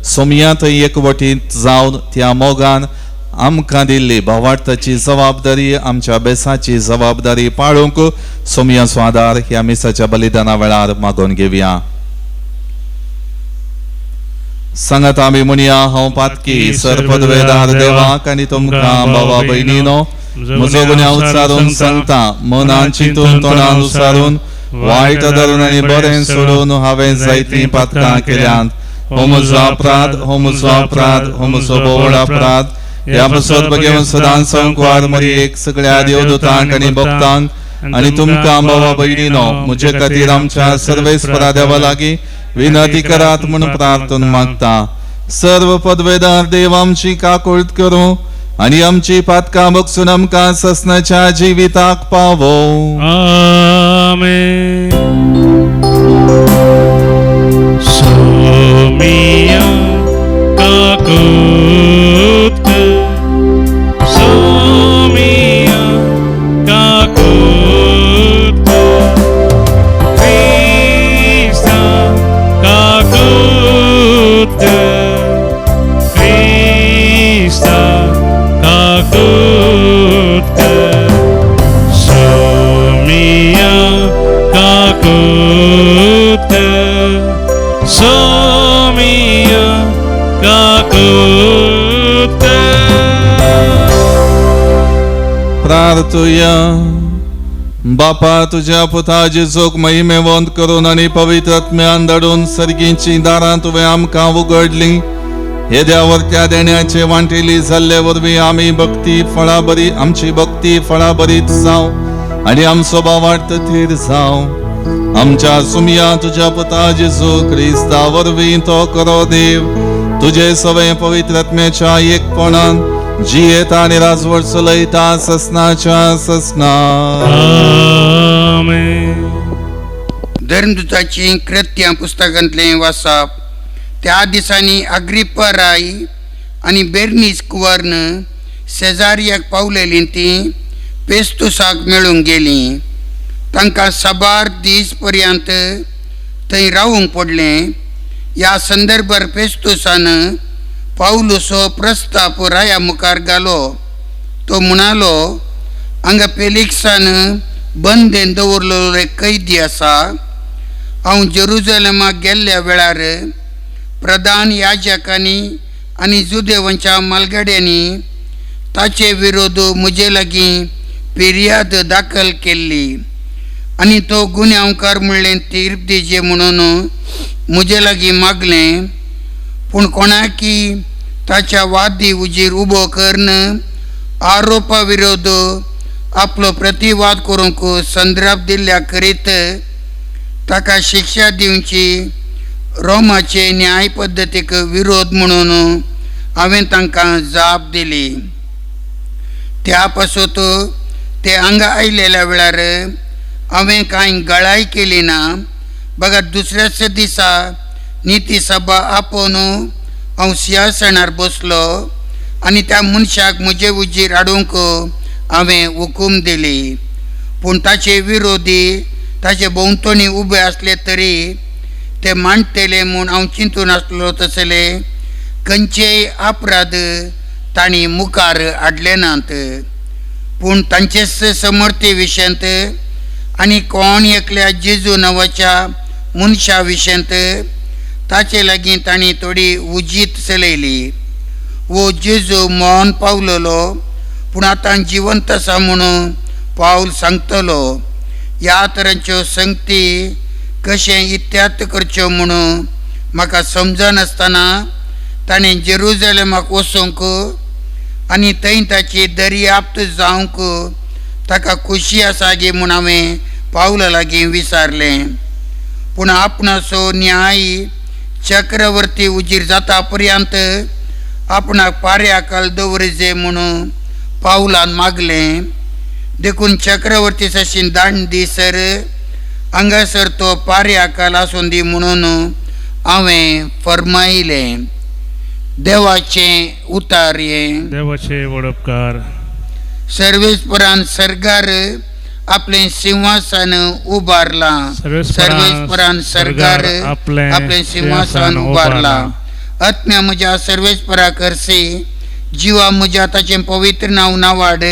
सोमयांत एकवटीत जावन त्या मोगान आमकां दिल्ली भावार्थाची जबाबदारी, आमच्या बेसाची जबाबदारी पाळूंक सोमयाचो आदार ह्या मिसाच्या बलिदाना वेळार मागोवन घेवया. सांगात आमी म्हणया, हांव पातकी सरपदवेदार देवाक आनी तुमकां भावा भयणीनो म्हजो गुन्यांव उच्चारून सांगता. मनान चिंतून, तोंडान उच्चारून, वायट धरून आनी बरें सोडून हांवें जायतीं पातकां केल्यांत. हो म्हजो अपराध, हो म्हजो अपराध, हो म्हजो भोवळ अपराध. ह्या पासत भगेवन सदां संकवार मरियेक, सगळ्या देवदूतांक आनी भक्तांक आनी तुमकां भावा भयणीनो म्हजे खातीर आमच्या सर्वेस्परा देवा लागीं विनंती करात म्हूण प्रार्थना मागता. सर्व पदवेदार देव आमची काकुळट करूं आनी आमची पातकां बगसून आमकां ससनाच्या जिविताक पावो. आमेन. सोमिया काकुत कर, सोमिया काकुत कर, क्रिस्ता काकुत कर, क्रिस्ता काकुत कर, सोमिया काकुत कर, सोमिया काकुत कर. प्रार्थुया. बापा तुज्या पुता जेजूक महिमेवंत करून आनी पवित्र आत्म्यान धाडून सर्गींची दारां तुवें आमकां उगडलीं. येद्या वरत्या देण्याचे वांटेली जाल्ले वरवीं आमी भक्ती फळाबरी आमची भक्ती फळाबरीत जावं आनी आमचो भावार्थ थीर जावं. आमच्या सुमया तुज्या पुता जेजू क्रिस्ता वरवीं तो करो देव तुजे सवे पवित्र आत्म्याच्या एकपणान जियेता आनी राजवट चलयता ससनाच्या ससना. आमेन. धर्मदूताची कृत्यां पुस्तकांतलें वाचप. त्या दिसांनी अग्रिप्पा राय आनी बेर्नीस कुवर्न सेजारियाक पावलेलीं तीं पेस्तुसाक मेळूंक गेलीं. तांकां साबार दीस पर्यंत थंय रावूंक पडलें. ह्या संदर्भार पेस्तुसान पावलूसो प्रस्ताप राया मुखार घालो. तो म्हणालो, हांगा फेलिक्सान बंदेन दवरलेलो एक कैदी आसा. हांव जेरुजलेमाक गेल्ल्या वेळार प्रधान याजकांनी आनी जुदेवांच्या मालगाड्यांनी ताचे विरोध म्हजे लागीं फिर्याद दाखल केल्ली आनी तो गुन्यांवकार म्हणलें तीर्प दिजे म्हणून म्हजे लागीं मागलें. पूण कोणाकी ताच्या वादी उजीर उबो करून आरोपा विरोध आपलो प्रतिवाद करूंक संदर्भ दिल्ल्या करीत ताका शिक्षा दिवची रोमाचे न्याय पद्दतीक विरोध म्हणून हांवें तांकां जाप दिली. त्या पासत ते हांगा आयलेल्या वेळार हांवें कांय गळाय केली ना. बघा दुसऱ्याच दिसा निती सभा आपोवन हांव सिंहासनार बसलो आनी त्या मनशाक म्हजे उजीर हाडूंक हांवें हुकूम दिली. पूण ताचे विरोधी ताचे भोंवतणी उबे आसले तरी ते मांडटले म्हूण हांव चिंतून आसलो तसले खंयचेय अपराध तांणी मुखार हाडले नात. पूण तांचेच समर्थी विशयांत आनी कोण एकल्या जेजू नांवाच्या मनशा विशयांत ताचे लागीं तांणी थोडी उजीत चलयली. वो जेजू मौन पावलेलो पूण आतां जिवंत आसा म्हणून पावल सांगतलो. ह्या तरांच्यो संगती कशें इत्यार्थ करच्यो म्हणून म्हाका समजनासतना ताणें जेरुजलेमाक वचूंक आनी थंय ताची दर्याप्त जावंक ताका खुशी आसा गे म्हूण हांवें पावला लागीं विचारलें. पूण आपणाचो न्याय चक्रवर्ती उजीर जाता पर्यंत आपणाक पाऱ्याकाल दवरिजे म्हणून पावलान मागलें. देखून चक्रवर्ती सशी दांड दी सर हांगासर तो पाऱ्याकाल आसूं दी म्हणून हांवें फर्मायलें. देवाचें उतार हें. देवाचे वडपकार. सर्वेस्परान सर्गार आपलें सिंहासन उबारलां. सर्वेस्परान सर्गार आपलें सिंहासन उबारलां. आत्म्या म्हज्या सर्वेस्परा करसी जिवा म्हज्या ताचें पवित्र नांव नावाड.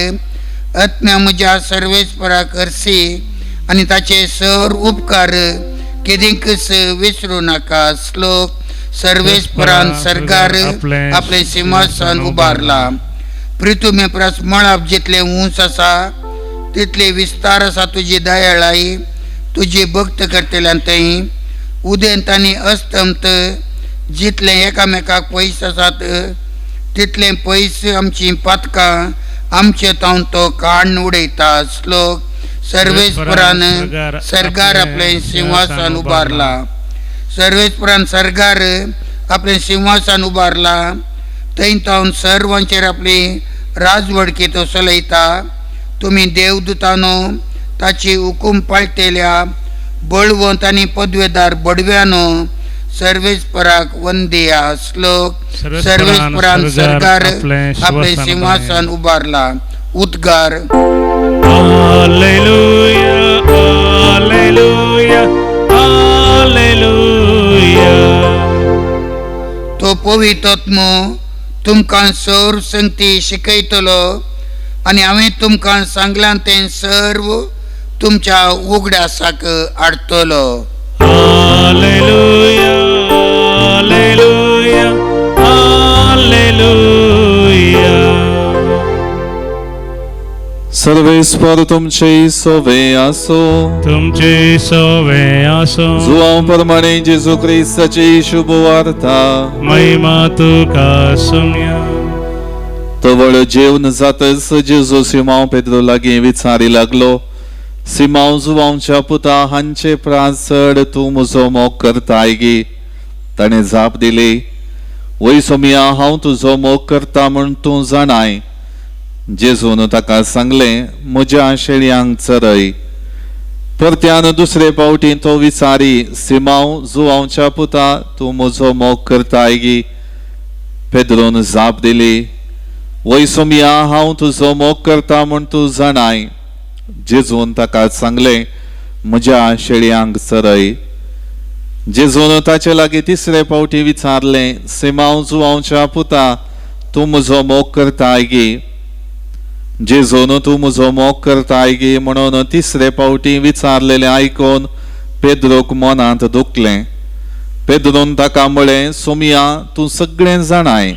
आत्म्या म्हज्या सर्वेस्परा करसी आनी ताचे सर उपकार केदींकच विसरूं नाका. श्लोक. सर्वेस्परान सरकार आपलें सिंहासन उबारलां. पृथ्वी परस मळब जितलें उंच आसा तितले विस्तार आसा तुजी दयाळाई तुजी भक्त करतल्यान थंय. उदेंत आनी अस्तंत जितलें एकामेकाक पयस आसात तितलें पयस आमचीं पातकां आमचे तावन तो काडून उडयता. श्लोक. सर्वेस्परान सरकार आपलें सिंहासन उबारलां. सर्वेस्परान सरकार आपलें सिंहासन उबारलां. थंय तावन सर्वांचेर आपली राजवडकी तो चलयता. तुमी देवदूतानो ताची हुकूम पाळटेल्या बळवंत आनी पदवेदार बडव्यानो सर्वेस्पराक वंदिया. श्लोक. सर्वेस्परान सरकार आपलें सिंहासन उबारलां. उद्गार. हालेलुया हालेलुया हालेलुया. तो पवित्र तुमकां सर्व संगती शिकयतलो आनी हांवें तुमकां सांगलां तें सर्व तुमच्या उगडासाक हाडटलो. हालेलुया हालेलुया हालेलुया. सर्वेस्पर तुमचे सोवे आसो, तुमचे सोवे आसो। जुवांव प्रमाणे जेजू क्रिस्ताची शुभ वार्ता। महिमा तुका सुम्या। तवळ जेवन जातच जेजू सिमांव पेद्रो लागीं विचारी लागलो, सिमांव जुवांवच्या पुता हांचे प्रास चड तूं म्हजो मोग करताय गी? ताणें जाप दिली, वय सोमिया, हांव तुजो मोग करता म्हूण तूं जाणाय। जेजून ताका सांगलें, म्हज्या शेळयांक चरय। परत्यान दुसरे फावटी तो विचारी, सिमांव जुवांवच्या पुता तूं म्हजो मोग करताय गी? पेद्रोन जाप दिली, वय सोमिया, हांव तुजो मोग करता म्हूण तूं जाणाय। जेजून ताका सांगलें, म्हज्या शेळयांक चरय। जेजून ताचे लागीं तिसरे फावटी विचारलें, सिमांव जुवांवच्या पुता तूं म्हजो मोग करताय गी? जेजून तूं म्हजो मोग करताय गी म्हणून तिसरे फावटी विचारलेलें आयकून पेद्रोक मनांत दुखलें। पेद्रोन ताका म्हळें, सोमिया, तूं सगळें जाणाय,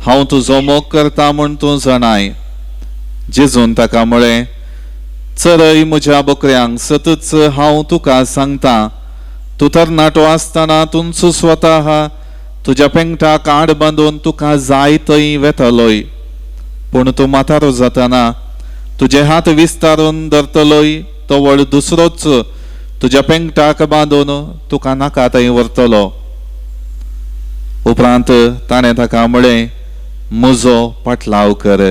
हांव तुजो मोग करता म्हूण तूं जाणाय। जेजून ताका म्हळें, चरय म्हज्या बकऱ्यांक, सतच हांव तुका सांगता, तूं तरणाटो आसतना तूंच स्वता तुज्या पेंगटाक आड बांदून तुका जाय थंय वेतलोय, पूण तूं म्हातारो जातना तुजे हात विस्तारून धरतलोय, तवळ दुसरोच तुज्या पेंगटाक बांदून तुका नाका थंय व्हरतलो। उपरांत ताणें ताका म्हळें, म्हजो पाटलाव कर।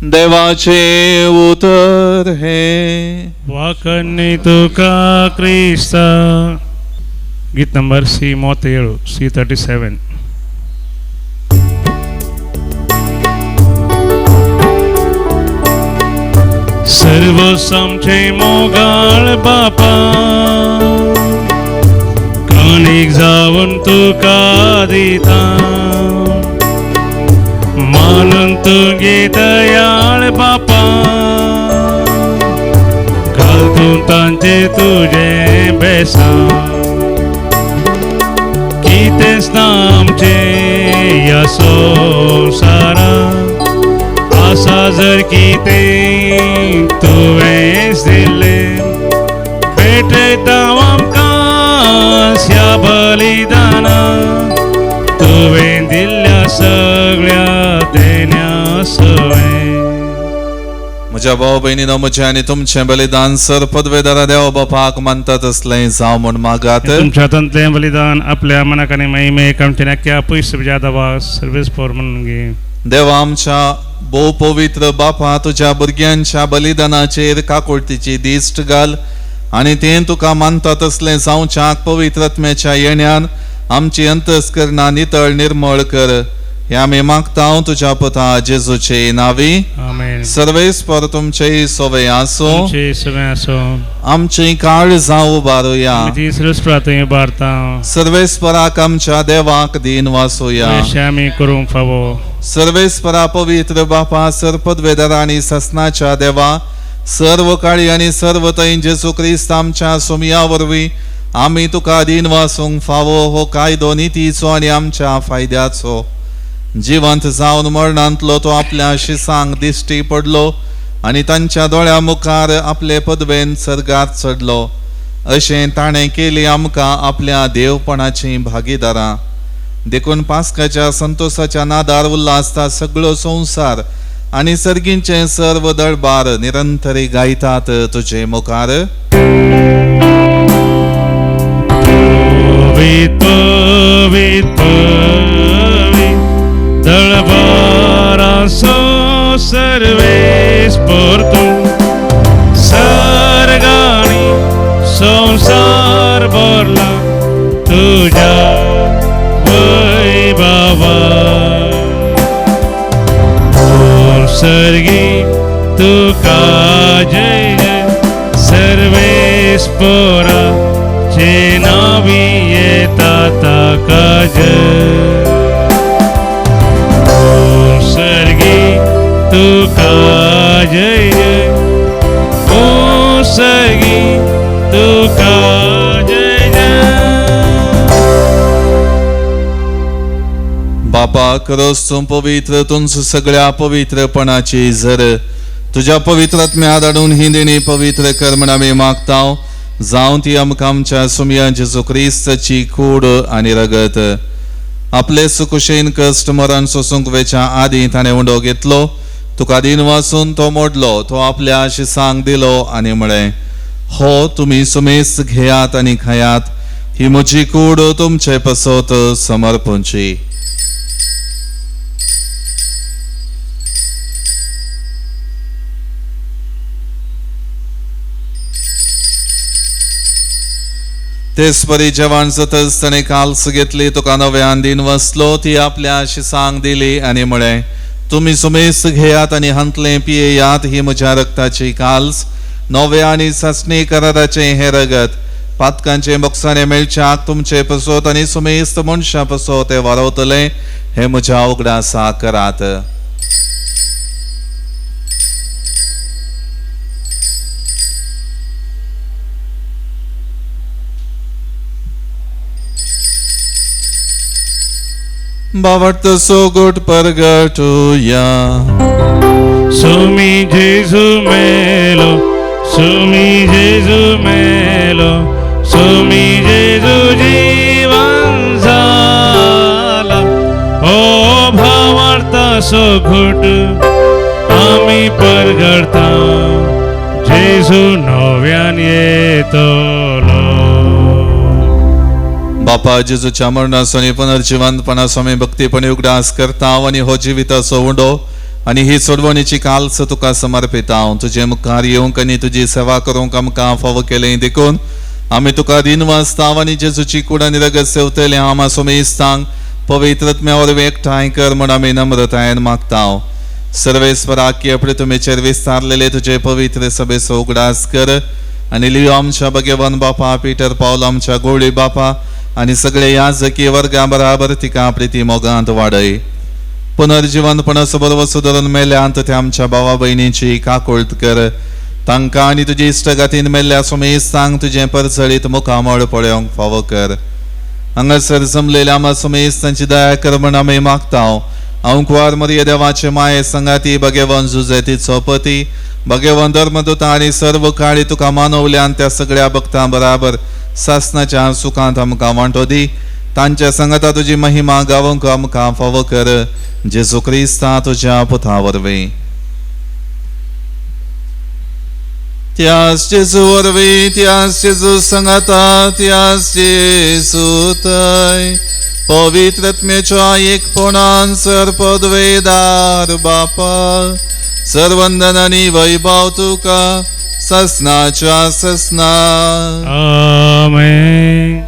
देवाचे उतर हे। वाकन्नी तुका क्रिस्ता। गीत नंबर सी 37, सी 37। सर्व आमचे मोगाळ बापा, काणीक जावन तुका दिता, मानून तुगे दयाळ बापा, घाल तूं तांचे तुजें बेसां, कितेंच ना आमचें ह्या संवसारांत, आसा जर कितें तुवेंच दिल्लें, भेटयता आमकां ह्या बलिदानाक, तुवें दिल्ल्या सगळ्या देण्या सवें। म्हज्या भाव भयणीनो, म्हजें आनी तुमचें बलिदान सर पदवेदारा देव बापाक मानता तसलें जावं म्हूण मागात। तुमच्या हातांतलें बलिदान आपल्या मनाक आनी महिमेक आमच्या नाक्या पयस जादवा सर्वीस फोर म्हणून घे। देवा आमच्या भोव पवित्र बापा, तुज्या भुरग्यांच्या बलिदानाचेर काकुळतीची दिश्ट घाल आनी तें तुका मानता तसलें जावच्याक पवित्र आत्म्याच्या येण्यान आमची अंतस्करणां नितळ निर्मळ कर। हे आमी मागता तुज्या पुता जेजूचे नावी। आमेन। सर्वेस्पर तुमचे सोवे आसो, आमची काळ जावं उबारुया, सर्वेस्पराक आमच्या देवाक दीन वासुया, करूंक फावो। सर्वेस्परा पवित्र बापा, सरपदवेदार आनी ससनाच्या देवा, सर्व काळी आनी सर्व थंय जेजू क्रिस्त आमच्या सोमया वरवीं आमी तुका दीन वासूंक फावो हो कायदो नितीचो आनी आमच्या फायद्याचो। जिवंत जावन मरणांतलो तो आपल्या शिसांक दिश्टी पडलो आनी तांच्या दोळ्या मुखार आपले पदवेन सर्गार चडलो। अशें ताणें केली आमकां आपल्या देवपणाची भागीदारां। देखून पास्काच्या संतोषाच्या नादार उल्हासता सगळो संवसार आनी सर्गींचे सर्व दळबार निरंतरी गायतात तुजे मुखार। दळबारासो सर्वेस्पर तूं, सर्गांनी संवसार भरला तुज्या वैभवान। सर्गी तुका जय जय, सर्वेस्परा चे नावी येता ताका जय। सर्गी तुका जय जय, ओ सर्गी तुका जय जय। बापा खरोच तूं पवित्र, तुमचो सगळ्या पवित्रपणाची झर तुज्या पवित्र आत्म्या धाडून ही देणी पवित्र कर म्हण आमी मागता, जावं ती आमकां आमच्या सुमया जेजू क्रिस्ताची कूड आनी रगत। आपले सुकुशेन कश्ट मरण सोसूंक वेच्या आदीं ताणें उंडो घेतलो, तुका दिन वासून तो मोडलो, तो आपल्या शिसांक दिलो आनी म्हळें, हो तुमी सुमेस घेयात आनी खायात, ही म्हजी कूड तुमचे पसत समर्पणची। तेच परी जेवण जातच ताणें काल्स घेतली, तुका नव्यान दिन वसलो, ती आपल्या शिसांक दिली आनी म्हळें, तुमी सुमेस घेयात आनी हांतलें पियेयात, ही म्हज्या रक्ताची काल्स, नव्या आनी सासणी कराराचें हें रगत, पातकांचे बोक्साने मेळच्याक तुमचे पसोत आनी सुमेस्त मनशां पसोत तें वारवतलें, हें म्हज्या उगडासा करात। बावट सोगोट परगटुया। सुमी जेजू मेलो, सुमी जेजू मेलो, सुमी जेजू जीवन जाला, ओ भावार्थ सोगोट आमी परगडता, जेजू नव्यान येतलो। बापा जेजूच्या मरणाचो आनी पुनर्जिवंतपणाचो आमी भक्तीपणी उगडास करता आनी हो जिविताचो उंडो आनी ही सोडवणीची काल्स तुका समर्पिता। तुजे मुखार येवंक आनी तुजी सेवा करूंक आमकां फावो केलें देखून आमी तुका दिन वाचता आनी जेजूची कूड आनी रगत सेवतले आमा सोमेस्तांक पवित्र आत्म्या वरवीं एकठांय कर म्हूण आमी नम्रतायेन मागता। सर्वेस्पराकी आपणे तुमेचेर विस्तारलेले तुजे पवित्र सभेचो उगडास कर आनी लियो आमच्या भगवान बापा, पीटर पावल आमच्या गोळी बापा आनी सगळे याजकी वर्गा बराबर तिका प्रिती मोगांत वाडय। पुनर्जिवंतपणाचो बरो धरून मेल्यांत त्या आमच्या भावा भयणीची काकुळट कर, तांकां आनी तुजी इश्टगातीन मेल्ल्या सुमेस्तांक तुजें परजळीत मुखामळ पळोवंक फावो कर। हांगासर जमलेल्या आमा सुमेस्तांची दया कर म्हण आमी मागता। अंकुवार मरिय देवाचे माये संगाती भगवान जुजेतीचो पती भगवान धर्मदूता आनी सर्व काळी तुका मानवल्यान त्या सगळ्या भक्तां बराबर सासनाच्या सुखांत आमकां वांटो दी, तांच्या संगता तुजी महिमा गावंक आमकां फावो कर, जेजू क्रिस्ता तुज्या पुता वरवीं। त्यास जेजू वरवीं, त्यास जेजू संगता, त्यास जेजू थंय पवित्र आत्म्याच्या एकपणान सर्पद्वेदार बापा सर्वंदन आनी वैभव तुका ससनाच्या ससना। आमेन।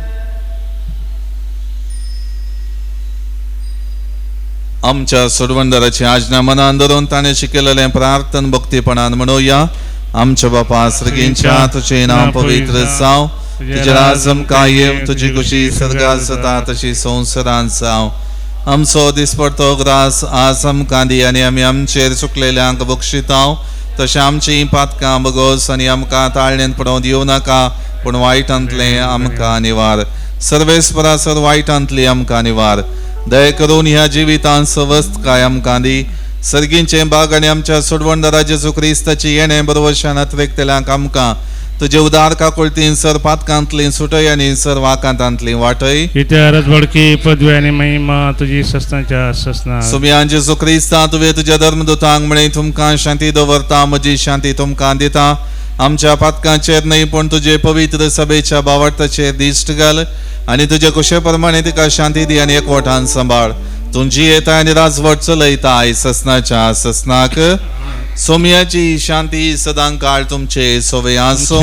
आमच्या सोडवणदाराची आज्ञा मनान धरून ताणें शिकयलेलें प्रार्थन भक्तीपणान म्हणुया। आमच्या बापा सर्गींच्या तुजें नांव पवित्र जावं, तुजें राज आमकां येवं, तुजी खुशी सर्गात जाता तशी संवसारांत जावं। आमचो दिसपडतो ग्रास आज आमकां दी आनी आमी आमचेर चुकलेल्यांक बक्षितांव तशें आमचीं पातकां बगोस आनी आमकां ताळणेन पडोवंक दिवं नाका, पूण वायटांतलें आमकां निवार। सर्वेस्परा सर वायटांतली आमकां निवार। दया करून ह्या जिवितांत सवस्तकाय आमकां दी। सर्गींचें बाग आनी आमच्या सोडवणदारा जेजू क्रिस्ताची येणें बरोवशान अत्रेकतल्यांक आमकां तुजे उदार काकुळतीन सर पातकांतली सुटय आनी सर वाकांतांतली वाटय। बडकी पदवी आनी महिमा तुजी ससनाच्या ससना। सुमयान जेजू क्रिस्ता तुवें तुज्या धर्मदूतांक म्हळें, तुमकां शांती दवरता, म्हजी शांती तुमकां दिता। आमच्या पातकांचेर न्हय पूण तुजे पवित्र सभेच्या बावडताचेर दिश्ट घाल आनी तुजे कुशे प्रमाणे तिका शांती दी आनी एकवटान सांबाळ। तुजी येता आनी राजवट चलयता ससनाच्या ससनाक। सोम्याची शांती सदां काळ तुमचे सोवे आसो,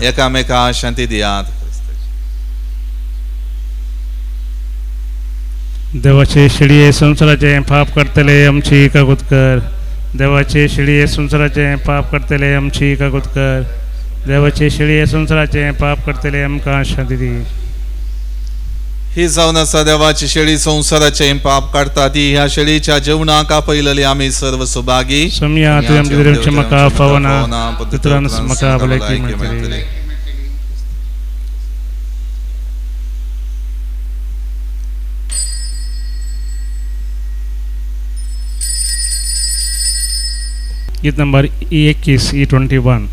एकामेका शांती दियात। देवाचे शिडये संसाराचे पाप करतले आमची कागूत कर, देवाचे शिडये संसाराचे पाप करतले आमची कागूत कर, देवाचे शिडये संसाराचे पाप करतले आमकां शांती दी। ही जावन आसा देवाची शेळी संवसाराचें पाप काडटा ती ह्या शेळीच्या जेवणाक आपयलेली आमी सर्व सुभागी। सोम्या तुवें म्हाका फावना, म्हाका भलायकी मेळटली। गीत नंबर 21 E21.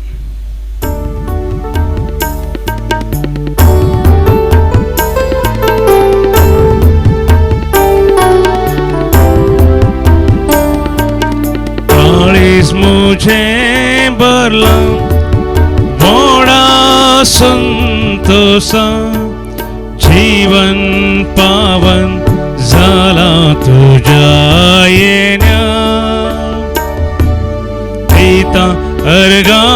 काळीज मुझे भरला मोडा संतोषा, जीवन पावन झाला तुझ्या येण्या, पिता अर्घा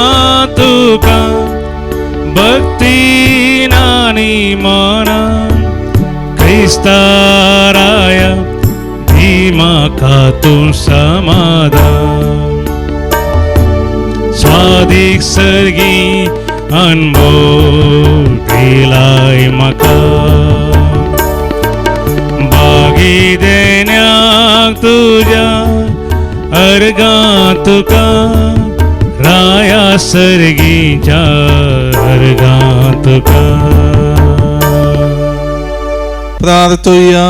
तुका भक्ती नानी माना, क्रिस्ताराया धीमा का तू समाधान, स्वादिक सर्गी अनमोल दिलाय म्हाका, बागी देण्याक तुज्या अर्गां तुका, राया सर्गीच्या अर्गां तुका. प्रार्थुया.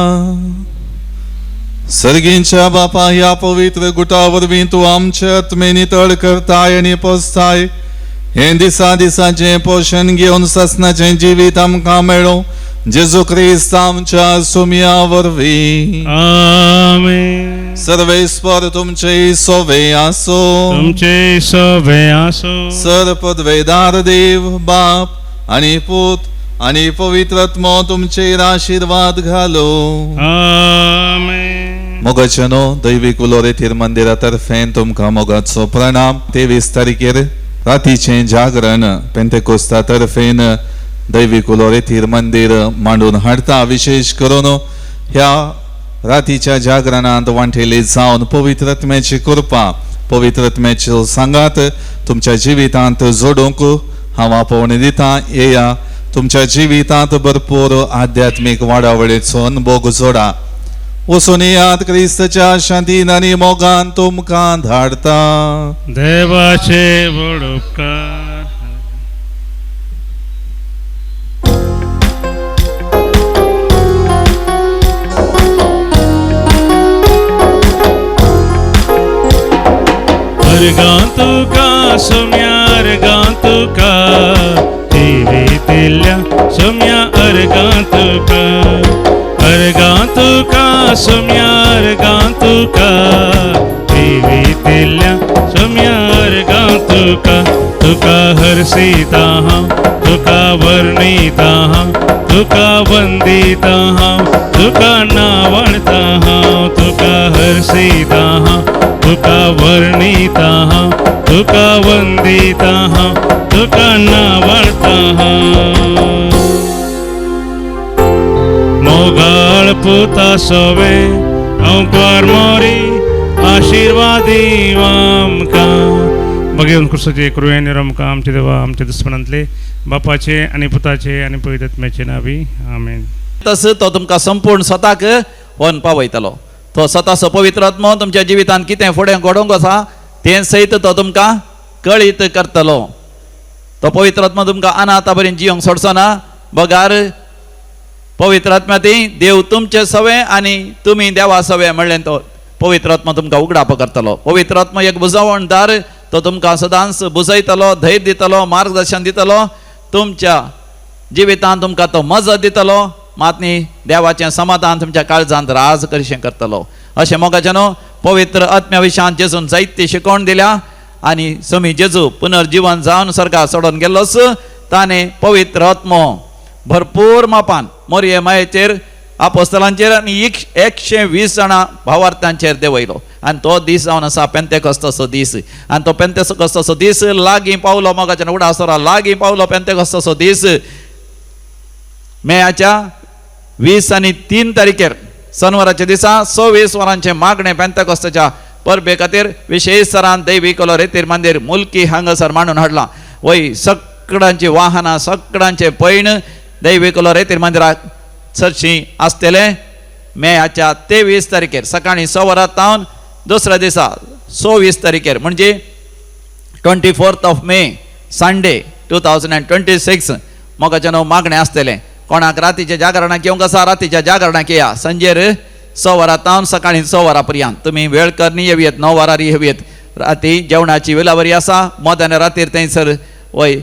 सर्गींच्या बापा, ह्या पवित्र गुटा वरवीं तूं आमचे आत्मे नितळ करताय आनी पोसताय. हें दिसा दिसाचें पोशण घेवन ससनाचें जिवीत आमकां मेळूं, जेजू क्रिस्त आमच्या सुमया वरवीं. आमेन. सर्वेस्पर तुमचे सोवे आसो, तुमचे सोवे आसो. सर पदवेदार देव बाप आनी पूत आनी पवित्र आत्मो तुमचेर आशिर्वाद घालो. आमेन. मोगाचे न्हू दैवीक उलोरेतीर मंदिरा तर्फेन तुमकां मोगाचो प्रणाम. 23 तारखेर रातीचें जागरण पेंतेकोस्ता तर्फेन दैवीक उलोरेतीर मंदीर मांडून हाडटा. विशेष करून ह्या रातीच्या जागरणांत वांटेली जावन पवित्र आत्म्याची कृपा, पवित्र आत्म्याचो सांगात तुमच्या जिवितांत जोडूंक हांव आपोवणी दिता. येया, तुमच्या जिवितांत भरपूर आध्यात्मीक वाडावळीचो अनुभव जोडा. वचून येयात, क्रिस्तच्या शांतीन आनी मोगान तुमकां धाडता. देवाचे व्हड उपकार. अर्गां तुका सोम्या, अर्गां तुका जिवितिल्ल्या सोम्या, अर्गां तुका, अर्गां तुका सोम्या, अर्गां तुका जिवितिल्ल्या सोम्या, अर्गां तुका. तुका हर्षिता हांव, तुका वर्णिता हांव, तुका वंदिता हांव, तुका नावडता हांव, तुका हर्षिता हांव, तुका वर्णिता हांव, तुका वंदिता हांव, तुका नावडता हांव. मोगाळ पुता सोवे अंकार मोरी आशिर्वादी आमकां. बघेवन क्रिस्ताचे कृपेन आमकां आमचे देवा आमच्या दुस्मनांतले बापाचे आनी पुताचे आनी पवित्र आत्म्याचे नावी. आमेन. तसं तो तुमकां संपूर्ण स्वताक व्हरून पावयतलो. तो स्वताचो पवित्र आत्मो तुमच्या जिवितांत कितें फुडें घडोवंक आसा तें सयत तो तुमकां कळीत करतलो. तो पवित्र आत्मो तुमकां अनाथा बरें जियोंक सोडचो ना, बगार पवित्र आत्म्या ती देव तुमचे सवे आनी तुमी देवा सवे म्हणलें तो पवित्र आत्मा तुमकां उगडाप करतलो. पवित्र आत्मा एक बुजवणदार, तो तुमकां सदांच बुजयतलो, धैर्य दितलो, मार्गदर्शन दितलो, तुमच्या जिवितांत तुमकां तो मजत दितलो, मात न्ही देवाचें समाधान तुमच्या काळजांत राज करिशें करतलो. अशें मोगाचें न्हू पवित्र आत्म्या विशयान जेजून जायती शिकवण दिल्या आनी समी जेजू पुनर्जिवन जावन स्वर्गार सोडून गेल्लोच ताणें पवित्र आत्मो भरपूर मापान मोरये मायेचेर आपोस्तलांचेर आनी 120 जाणां भावार्थांचेर देंवयलो. आनी तो दीस जावन आसा पेंतेकोस्ताचो दीस. आनी तो पेंतेकोस्ताचो दीस लागीं पावलो मोगाच्यान उडासरा लागीं पावलो. पेंतेकोस्ताचो दीस मेयाच्या 20 आनी 3 तारखेर शनिवाराच्या दिसा 26 वरांचें मागणें पेंतेकोस्ताच्या परबे खातीर विशेष सरान दैवी कोलोरेतीर मंदीर मुल्की हांगासर मांडून हाडलां. वय सगळ्यांची वाहनां सगळ्यांचें पैण दैवी कोलोरेतीर मंदिराक चडशीं आसतलें मेयाच्या 23 तारखेर सकाळीं 6 वरां तावन दुसऱ्या दिसा 26 तारखेर म्हणजे 24 ऑफ मे संडे 2026 मोगाचें न्हू मागणें आसतलें. कोणाक रातीच्या जागरणाक येवंक आसा रातीच्या जागरणाक येया. संजेर 6 वरां तावन सकाळीं 6 वरां पर्यंत तुमी वेळ करणी येवयेत, 9 वरां येवयेत. राती जेवणाची विलावरी आसा. मध्यान रातीर थंयसर वय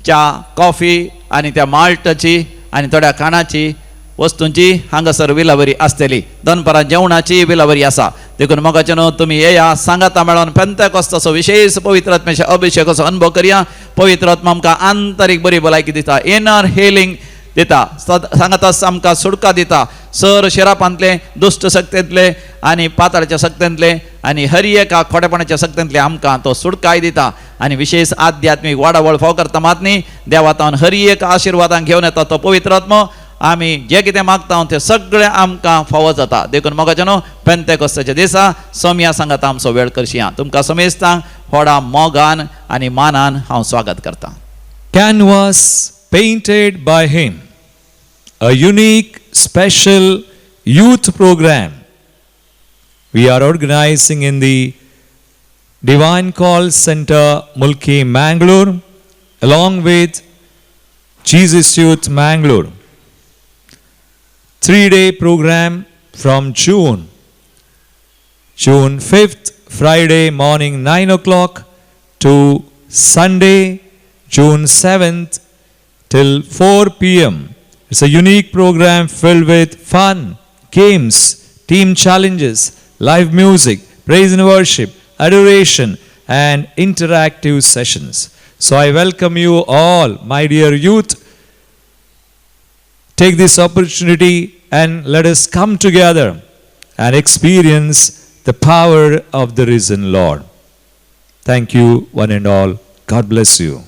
च्या, कॉफी आनी त्या माल्टाची आनी थोड्या खाणाची वस्तूंची हांगासर विलावरी आसतली. दनपारां जेवणाची विलावरी आसा. देखून मोगाचे न्हू, तुमी येया, सांगाता मेळोन पेंतेकोस्ताचो विशेष पवित्र आत्म्याच्या अभिषेकाचो अनुभव करया. पवित्र आत्मा आमकां आंतरीक बरी भलायकी दिता, इनर हिलिंग दिता, सांगाता आमकां सुटका दिता. सर शिरापांतले, दुश्ट शक्तेंतले आनी पाताळाच्या शक्तेंतले आनी हर एका खोटेपणाच्या शक्तेंतले आमकां तो सुटकाय दिता आनी विशेष आध्यात्मीक वाडावळ फाव करता. मात न्ही, देवातावन हर एक आशिर्वादान घेवन येता तो पवित्र आत्मो. आमी जे कितें मागता तें सगळें आमकां फावो जाता. देखून मोगाचे न्हू, पेंतेकोस्ताच्या दिसा सोमया सांगाता आमचो वेळ करशिया. तुमकां समेस्तांक व्हडा मोगान आनी मानान हांव स्वागत करतां. Canvas painted by him, a unique special youth program we are organizing in the Divine Call Center, Mulki, Mangalore, along with Jesus Youth Mangalore. 3-day program from June 5th, Friday morning 9 o'clock to Sunday, June 7th till 4 p.m. It's a unique program filled with fun, games, team challenges, live music, praise and worship, adoration, and interactive sessions. So I welcome you all, my dear youth. Take this opportunity and let us come together and experience the power of the risen Lord. Thank you, one and all. God bless you.